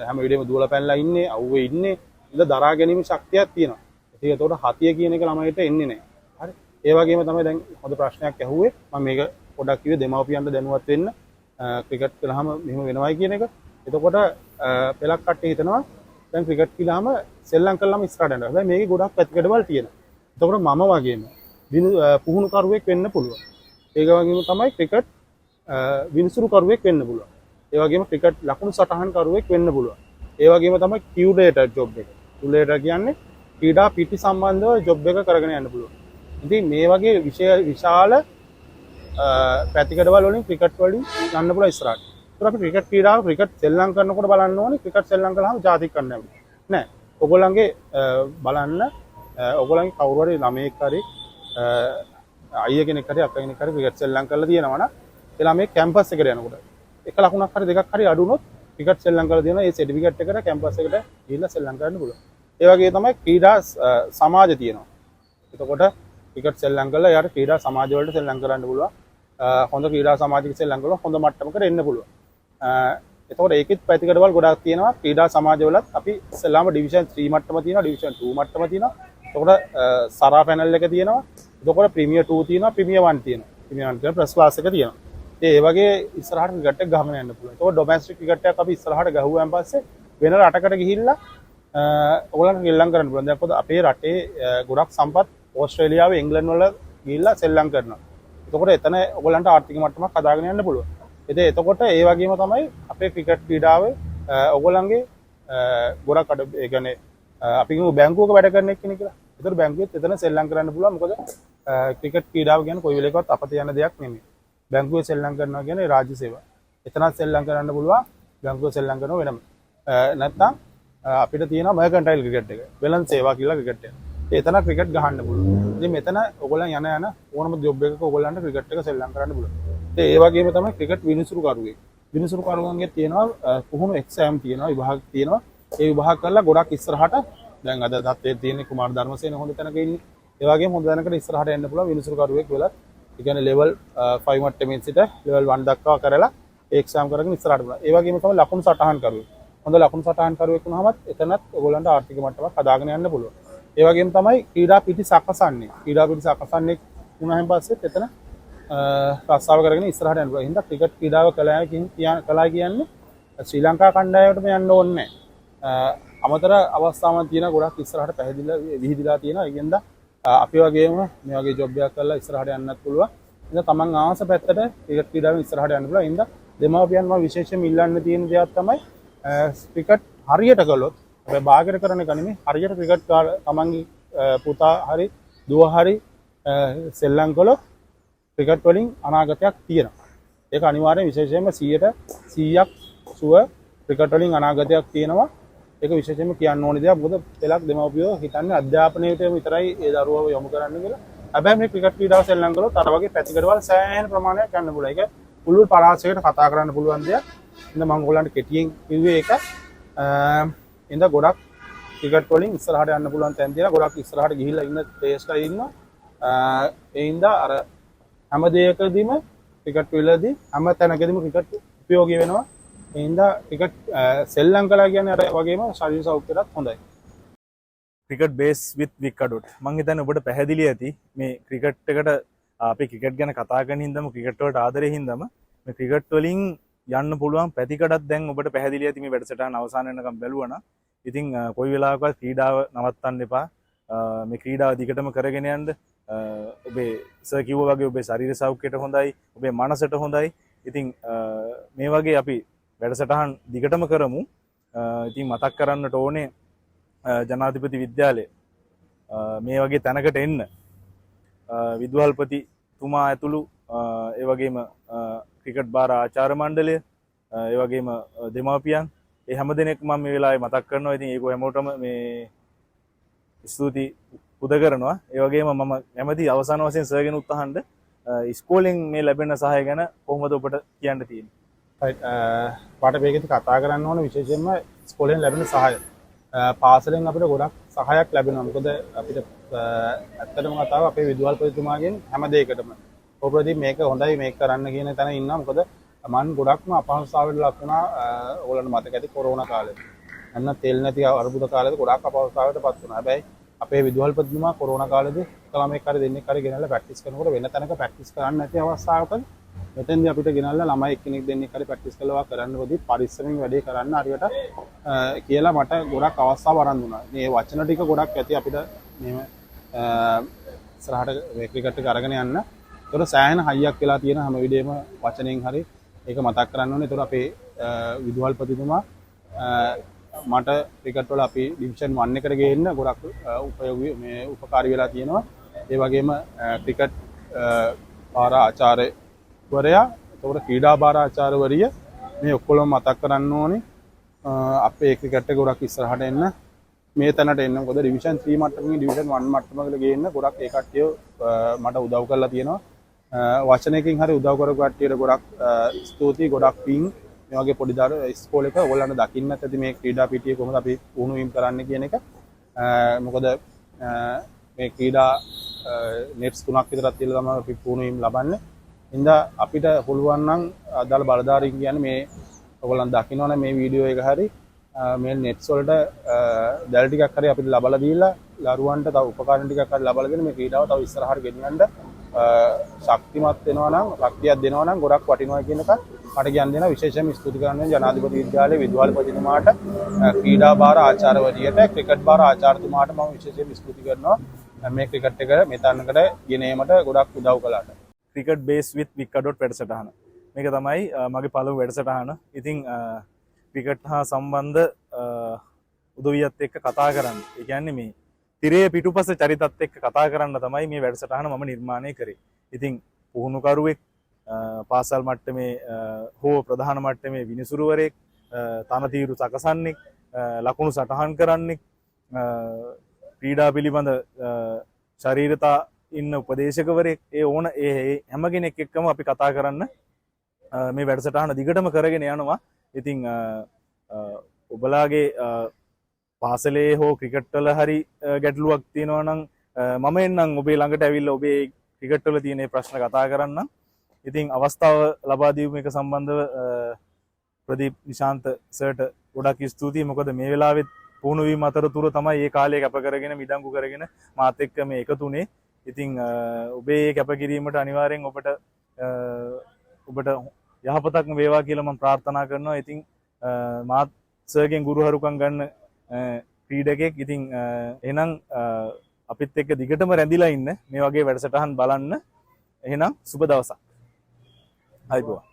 හැම වෙලේම දුවලා පැනලා ඉන්නේ, අවුවේ ඉන්නේ. ඉතින් දරා ගැනීම ශක්තියක් තියෙනවා. ඉතින් එතකොට හතිය කියන එක ළමයිට එන්නේ නැහැ. හරි. ඒ වගේම තමයි දැන් හොඳ ප්‍රශ්නයක් ඇහුවේ. මම මේක පොඩක් කිව්වේ දෙමව්පියන්ට දැනුවත් වෙන්න. ක්‍රිකට් කළාම මෙහෙම වෙනවයි කියන එක. එතකොට පෙලක් කට්ටිය හිතනවා දැන් ක්‍රිකට් කියලාම සෙල්ලම් කළාම ඉස්සරහට යනවා. හැබැයි මේකේ ගොඩක් පැතිකඩවල් තියෙනවා. එතකොට මම වගේම පුහුණුකරුවෙක් වෙන්න පුළුවන්. ඒ වගේම තමයි ක්‍රිකට් විනිසුරුකරුවෙක් වෙන්න පුළුවන්. ඒ වගේම ක්‍රිකට් ලකුණු සටහන් කරුවෙක් වෙන්න පුළුවන්. ඒ වගේම තමයි කියුරේටර් ජොබ් එක. කියුරේටර් කියන්නේ ක්‍රීඩා පිටි සම්බන්ධව ජොබ් එක කරගෙන යන්න පුළුවන්. ඉතින් මේ වගේ විශාල පැතිකඩවල් වලින් ක්‍රිකට් වලින් යන්න පුළුවන් ඉස්සරහට. ඒතර අපි ක්‍රිකට් ක්‍රීඩාව ක්‍රිකට් සෙල්ලම් කරනකොට බලන්න ඕනේ ක්‍රිකට් සෙල්ලම් කළාම ජාතික කණ්ඩායම. නෑ. ඔයගොල්ලන්ගේ බලන්න ඔයගොල්ලන්ගේ කවුරු හරි ළමයෙක් හරි අයියා කෙනෙක් හරි අක්කා කෙනෙක් හරි ක්‍රිකට් සෙල්ලම් කරලා තියෙනවා නම් ඒ ළමයෙක් කැම්පස් එකට යනකොට එක ලකුණක් හරි දෙකක් හරි අඩු වුණොත් ක්‍රිකට් සෙල්ලම් කරලා තියෙනවා ඒ සර්ටිෆිකේට් එකට කැම්පස් එකට ගිහිල්ලා සෙල්ලම් කරන්න පුළුවන්. ඒ වගේ තමයි ක්‍රීඩා සමාජ තියෙනවා. එතකොට ක්‍රිකට් සෙල්ලම් කරලා එයාට ක්‍රීඩා සමාජ වලට සෙල්ලම් කරන්න පුළුවන්. හොඳ ක්‍රීඩා සමාජයක සෙල්ලම් කරලා හොඳ මට්ටමකට එන්න පුළුවන්. එතකොට ඒකෙත් පැතිකඩවල් ගොඩාක් තියෙනවා. ක්‍රීඩා සමාජවලත් අපි ඉස්සෙල්ලාම ඩිවිෂන් 3 මට්ටම තියෙනවා, ඩිවිෂන් 2 මට්ටම තියෙනවා. එතකොට සරා පැනල් එක තියෙනවා. එතකොට ප්‍රීමියර් 2 තියෙනවා, ප්‍රීමියර් 1 තියෙනවා. ප්‍රීමියර් 1 කියන ෆස්ට් ක්ලාස් එක තියෙනවා. ඉතින් ඒ වගේ ඉස්සරහට ක්‍රිකට් එක ගහගෙන යන්න පුළුවන්. එතකොට ඩොමෙස්ටික් ක්‍රිකට් එකක් අපි ඉස්සරහට ගහුවාන් පස්සේ වෙන රටකට ගිහිල්ලා ඔයගොල්ලන්ට සෙල්ලම් කරන්න පුළුවන්. දැන් කොහොමද අපේ රටේ ගොඩක් සම්පත් ඕස්ට්‍රේලියාවේ, එංගලන්ත වල ගිහිල්ලා සෙල්ලම් කරනවා. එතකොට එතන ඔයගොල්ලන්ට ආර්ථික මට්ටමක් හදාගෙන යන්න පුළුවන්. ඉතින් එතකොට ඒ වගේම තමයි අපේ ක්‍රිකට් ක්‍රීඩාවේ ඔයගොල්ලන්ගේ ගොඩක් අඩ ඒ කියන්නේ අපි කියමු බැංකුවක වැඩ කරන එක්කෙනෙක් කියලා. ඒතර බැංකුවෙත් එතන සෙල්ලම් කරන්න පුළුවන්. මොකද ක්‍රිකට් ක්‍රීඩාව කියන්නේ කොයි වෙලේකවත් අපත යන දෙයක් නෙමෙයි. බැංකුවේ සෙල්ලම් කරනවා කියන්නේ රාජ්‍ය සේවා. එතනත් සෙල්ලම් කරන්න පුළුවන්. බැංකුවේ සෙල්ලම් කරනව වෙනම. නැත්තම් අපිට තියෙනවා මර්කන්ටයිල් ක්‍රිකට් එක. වෙළඳ සේවා කියලා ක්‍රිකට් එක. එතන ක්‍රිකට් ගහන්න පුළුවන්. ඉතින් මෙතන ඔයගොල්ලන් යන යන ඕනම ජොබ් එකක ඔයගොල්ලන්ට ක්‍රිකට් එක සෙල්ලම් කරන්න පුළුවන්. ඉතින් ඒ වගේම තමයි ක්‍රිකට් විනිසුරුකරුවෙක්. විනිසුරුකරුවන්ගේ තියෙනවා පුහුණු එක්සෑම් තියෙනවා, විභාග තියෙනවා. ඒ විභාග කරලා ගොඩක් ඉස්සරහට දැන් අද තත්ත්වයේ තියෙන කුමාර ධර්මසේන හොඳ තැනක ඉන්නේ. ඒ වගේම හොඳ තැනකට ඉස්සරහට එන්න පුළුවන් විනිසුරුකරුවෙක් වෙලත්. ඒ කියන්නේ ලෙවල් 5 මට්ටමින් සිට ලෙවල් 1 දක්වා කරලා ඒ එක්සෑම් කරගෙන ඉස්සරහට බලන්න. ඒ වගේම තමයි ලකුණු සටහන් කරුවෙක්. හොඳ ලකුණු සටහන් කරුවෙක් වුණාමත් එතනත් ඔයගොල්ලන්ට ආර්ථික මට්ටමක් හදාගෙන යන්න පුළුවන්. ඒ වගේම තමයි ක්‍රීඩා පිටි සකසන්නේ. ක්‍රීඩා පිටි සකසන්නේ වුණාන් පස්සෙත් එතන රස්සාව කරගෙන ඉස්සරහට යන්න පුළුවන්. එහෙනම් ක්‍රිකට් ක්‍රීඩාව කළා කියන්නේ ශ්‍රී ලංකා කණ්ඩායමටම යන්න ඕනේ නැහැ. අමතර අවස්ථාවක් තියෙන ගොඩක් ඉස්සරහට පැහැදිලා විහිදිලා තියෙනවා. ඒ හින්දා අපි වගේම මේ වගේ ජොබ් එකක් කරලා ඉස්සරහට යන්නත් පුළුවන්. ඉතින් තමන් ආස පැත්තට ක්‍රිකට් ක්‍රීඩාවෙන් ඉස්සරහට යන්න පුළුවන්. හින්දා දෙමාපියන් මම විශේෂයෙන්ම ඉල්ලන්න තියෙන දෙයක් තමයි ක්‍රිකට් හරියට කළොත්, හැබැයි බාගෙට කරන එක නෙමෙයි, හරියට ක්‍රිකට් තමන්ගේ පුතා හරි දුව හරි සෙල්ලම් කළොත් ක්‍රිකට් වලින් අනාගතයක් තියෙනවා. ඒක අනිවාර්යෙන් විශේෂයෙන්ම 100ට 100ක් සුව ක්‍රිකට් වලින් අනාගතයක් තියෙනවා. ඒක විශේෂයෙන්ම කියන්න ඕනි දෙයක්. මොකද පෙලක් දෙමව්පියෝ හිතන්නේ අධ්‍යාපනයට විතරයි ඒ දරුවව යොමු කරන්න කියලා. හැබැයි මේ ක්‍රිකට් ක්‍රීඩාව සෙල්ලම් කළොත් අර වගේ පැතිකඩවල් සෑහෙන ප්‍රමාණයක් යන්න පුළුවන්. ඒක පුළුල් පරාසයකට කතා කරන්න පුළුවන් දෙයක්. ඉතින් මම ඔයගොල්ලන්ට කෙටියෙන් කිව්වේ ඒක. ඉතින් ගොඩක් ක්‍රිකට් වලින් ඉස්සරහට යන්න පුළුවන් තැන් තියෙනවා. ගොඩක් ඉස්සරහට ගිහිල්ලා ඉන්න ප්ලේයර්ස්ලා ඉන්නවා. ඒ හින්දා අර හැම දෙයකදීම ක්‍රිකට් වලදී හැම තැනකදීම ක්‍රිකට් උපයෝගී වෙනවා. ඒ හින්දා ක්‍රිකට් සෙල්ලම් කළා කියන්නේ අර වගේම ශරීර සෞඛ්‍යයටත් හොඳයි. ක්‍රිකට් බේස් විත් වික්කඩොට් මං හිතන්නේ ඔබට පැහැදිලි ඇති මේ ක්‍රිකට් එකට අපි ක්‍රිකට් ගැන කතා කරන හින්දාම, ක්‍රිකට් වලට ආදරේ හින්දාම මේ ක්‍රිකට් වලින් යන්න පුළුවන් පැතිකඩක් දැන් ඔබට පැහැදිලි ඇති මේ වැඩසටහන අවසාන වෙනකම් බැලුවා නම්. ඉතින් කොයි වෙලාවකවත් ක්‍රීඩාව නවත්තන්න එපා. මේ ක්‍රීඩාව දිගටම කරගෙන යන්න. ඔබේ සර් කිව්වා වගේ ඔබේ ශරීර සෞඛ්‍යයට හොඳයි, ඔබේ මනසට හොඳයි. ඉතින් මේ වගේ අපි වැඩසටහන් දිගටම කරමු. ඉතින් මතක් කරන්නට ඕනේ ජනාධිපති විද්‍යාලය මේ වගේ තැනකට එන්න විදුහල්පතිතුමා ඇතුළු ඒ වගේම ක්‍රිකට් භාර ආචාර්ය මණ්ඩලය, ඒ වගේම දෙමාපියන්, ඒ හැම දෙනෙක්ම මම මේ වෙලාවේ මතක් කරනවා. ඉතින් ඒක හැමෝටම මේ ස්තුති පුද කරනවා. ඒ වගේම මම කැමති අවසාන වශයෙන් සර්ගෙනුත් අහන්න, ඉස්කෝලෙන් මේ ලැබෙන සහාය ගැන කොහොමද ඔබට කියන්න තියෙන්නේ? රයිට්, මට මේකෙදි කතා කරන්න ඕන විශේෂයෙන්ම ඉස්කෝලෙන් ලැබෙන සහාය. පාසලෙන් අපිට ගොඩක් සහායක් ලැබෙනවා. මොකද අපිට ඇත්තටම කතාව අපේ විදුහල්පතිතුමාගෙන් හැම දෙයකටම ඔව් ප්‍රදීප්, මේක හොඳයි, මේක කරන්න කියන තැන ඉන්නවා. මොකද මං ගොඩක්ම අපහසුතාවයට ලක් වුණා. ඔයගොල්ලන්ට මතක ඇති කොරෝනා කාලේ. අන්න තෙල් නැති අර්බුද කාලේදී ගොඩක් අපහසුතාවයට පත් වුණා. හැබැයි අපේ විදුහල්පතිතුමා කොරෝනා කාලේදී එක ළමෙක් හරි දෙන්නෙක් හරි ගෙනල්ලා ප්‍රැක්ටිස් කරනකොට, වෙන තැනක ප්‍රැක්ටිස් කරන්න නැති අවස්ථාවක මෙතෙන්දී අපිට ගෙනල්ලා ළමයි එක්කෙනෙක් දෙන්නෙක් හරි ප්‍රැක්ටිස් කරලා කරන්න පොඩි පරිස්සමෙන් වැඩේ කරන්න හරියට කියලා මට ගොඩක් අවස්ථාව අරන් දුන්නා. ඉතින් මේ වචන ටික ගොඩක් ඇති අපිට මෙහෙම ඉස්සරහට මේ ක්‍රිකට් එක අරගෙන යන්න. ඒතකොට සෑහෙන හයියක් වෙලා තියෙන හැම වෙලේම වචනෙන් හරි ඒක මතක් කරන්න ඕනේ. ඒතකොට අපේ විදුහල්පතිතුමා මට ක්‍රිකට් වල අපි ඩිවිෂන් 1 එකට ගේන්න ගොඩක් උපයෝගී මේ උපකාරී වෙලා තියෙනවා. ඒ වගේම ක්‍රිකට් භාර ආචාර්යවරයා, එතකොට ක්‍රීඩා භාර ආචාර්යවරිය, මේ ඔක්කොම මතක් කරන්න ඕනේ. අපේ ක්‍රිකට් එක ගොඩක් ඉස්සරහට එන්න, මේ තැනට එන්න, මොකද ඩිවිෂන් 3 මට්ටමින් ඩිවිෂන් 1 මට්ටමකට ගේන්න ගොඩක් ඒ කට්ටිය මට උදව් කරලා තියෙනවා. වචනයකින් හරි උදව් කරපු කට්ටියට ගොඩක් ස්තුතියි, ගොඩක් පිං. මේ වගේ පොඩි දරු ඉස්කෝලේක ඔයගොල්ලන්ට දකින්නත් ඇති මේ ක්‍රීඩා පිටිය කොහොමද අපි පුහුණු වීම කරන්න කියන එක. මොකද මේ ක්‍රීඩා නෙට්ස් තුනක් විතරක් තියලා තමයි අපි පුහුණු වීම ලබන්නේ. හින්දා අපිට පුළුවන් නම් අදාළ බලධාරීන් කියන්නේ මේ ඔයගොල්ලන් දකින්නවනේ මේ වීඩියෝ එක හරි, මේ නෙට්ස් වලට දැල් ටිකක් හරි අපිට ලබලා දීලා, දරුවන්ට තව උපකරණ ටිකක් හරි ලබලා දෙන මේ ක්‍රීඩාව තව ඉස්සරහට ගෙනියන්න ශක්තිමත් වෙනවා නම්, ශක්තියක් දෙනවා නම් ගොඩක් වටිනවා කියන එක මට කියන්න දෙනවා. විශේෂයෙන්ම ස්තුති කරන්න ජනාධිපති විද්‍යාලයේ විදුහල්පතිතුමාට, ක්‍රීඩා භාර ආචාර්යවරියට, ක්‍රිකට් භාර ආචාර්යතුමාට මම විශේෂයෙන්ම ස්තුති කරනවා මේ ක්‍රිකට් එක මේ තැනකට ගෙන ඒමට ගොඩක් උදව් කළාට. ක්‍රිකට් බේස් විත් වික්කා ඩොට් වැඩසටහන. මේක තමයි මගේ පළමු වැඩසටහන. ඉතින් ක්‍රිකට් හා සම්බන්ධ උදවියත් එක්ක කතා කරන්න. ඒ කියන්නේ මේ තිරයේ පිටුපස චරිතත් එක්ක කතා කරන්න තමයි මේ වැඩසටහන මම නිර්මාණය කරේ. ඉතින් පුහුණුකරුවෙක්, පාසල් මට්ටමේ හෝ ප්‍රධාන මට්ටමේ විනිසුරුවරයෙක්, තනතිරු සකසන්නෙක්, ලකුණු සටහන් කරන්නෙක්, ක්‍රීඩා පිළිබඳ ශරීරතා ඉන්න උපදේශකවරයෙක්, ඒ ඕන ඒ ඒ හැම කෙනෙක් එක්කම අපි කතා කරන්න මේ වැඩසටහන දිගටම කරගෙන යනවා. ඉතින් අ, අ, ඔබලාගේ පාසලේ හෝ ක්‍රිකට් වල හරි ගැටලුවක් තියෙනවා නම් මම එන්නම් ඔබේ ළඟට ඇවිල්ලා ඔබේ ක්‍රිකට් වල තියෙන ප්‍රශ්න කතා කරන්න. ඉතින් අවස්ථාව ලබා දීම එක සම්බන්ධව ප්‍රදීප් නිශාන්ත සර්ට ගොඩක් ස්තුතියි. මොකද මේ වෙලාවෙත් පුහුණු වීම අතරතුර තමයි මේ කාලය කැප කරගෙන මිඩංගු කරගෙන මාත් එක්ක මේ එකතු වුණේ. ඉතින් ඔබේ ඒ කැපකිරීමට අනිවාර්යෙන් ඔබට යහපතක්ම වේවා කියලා මම ප්‍රාර්ථනා කරනවා. ඉතින් මාත් සර්ගෙන් ගුරුහරුකම් ගන්න ක්‍රීඩකෙක්. ඉතින් එහෙනම් අපිත් එක්ක දිගටම රැඳිලා ඉන්න, මේ වගේ වැඩසටහන් බලන්න. එහෙනම් සුබ දවසක්. ආයුබෝවන්.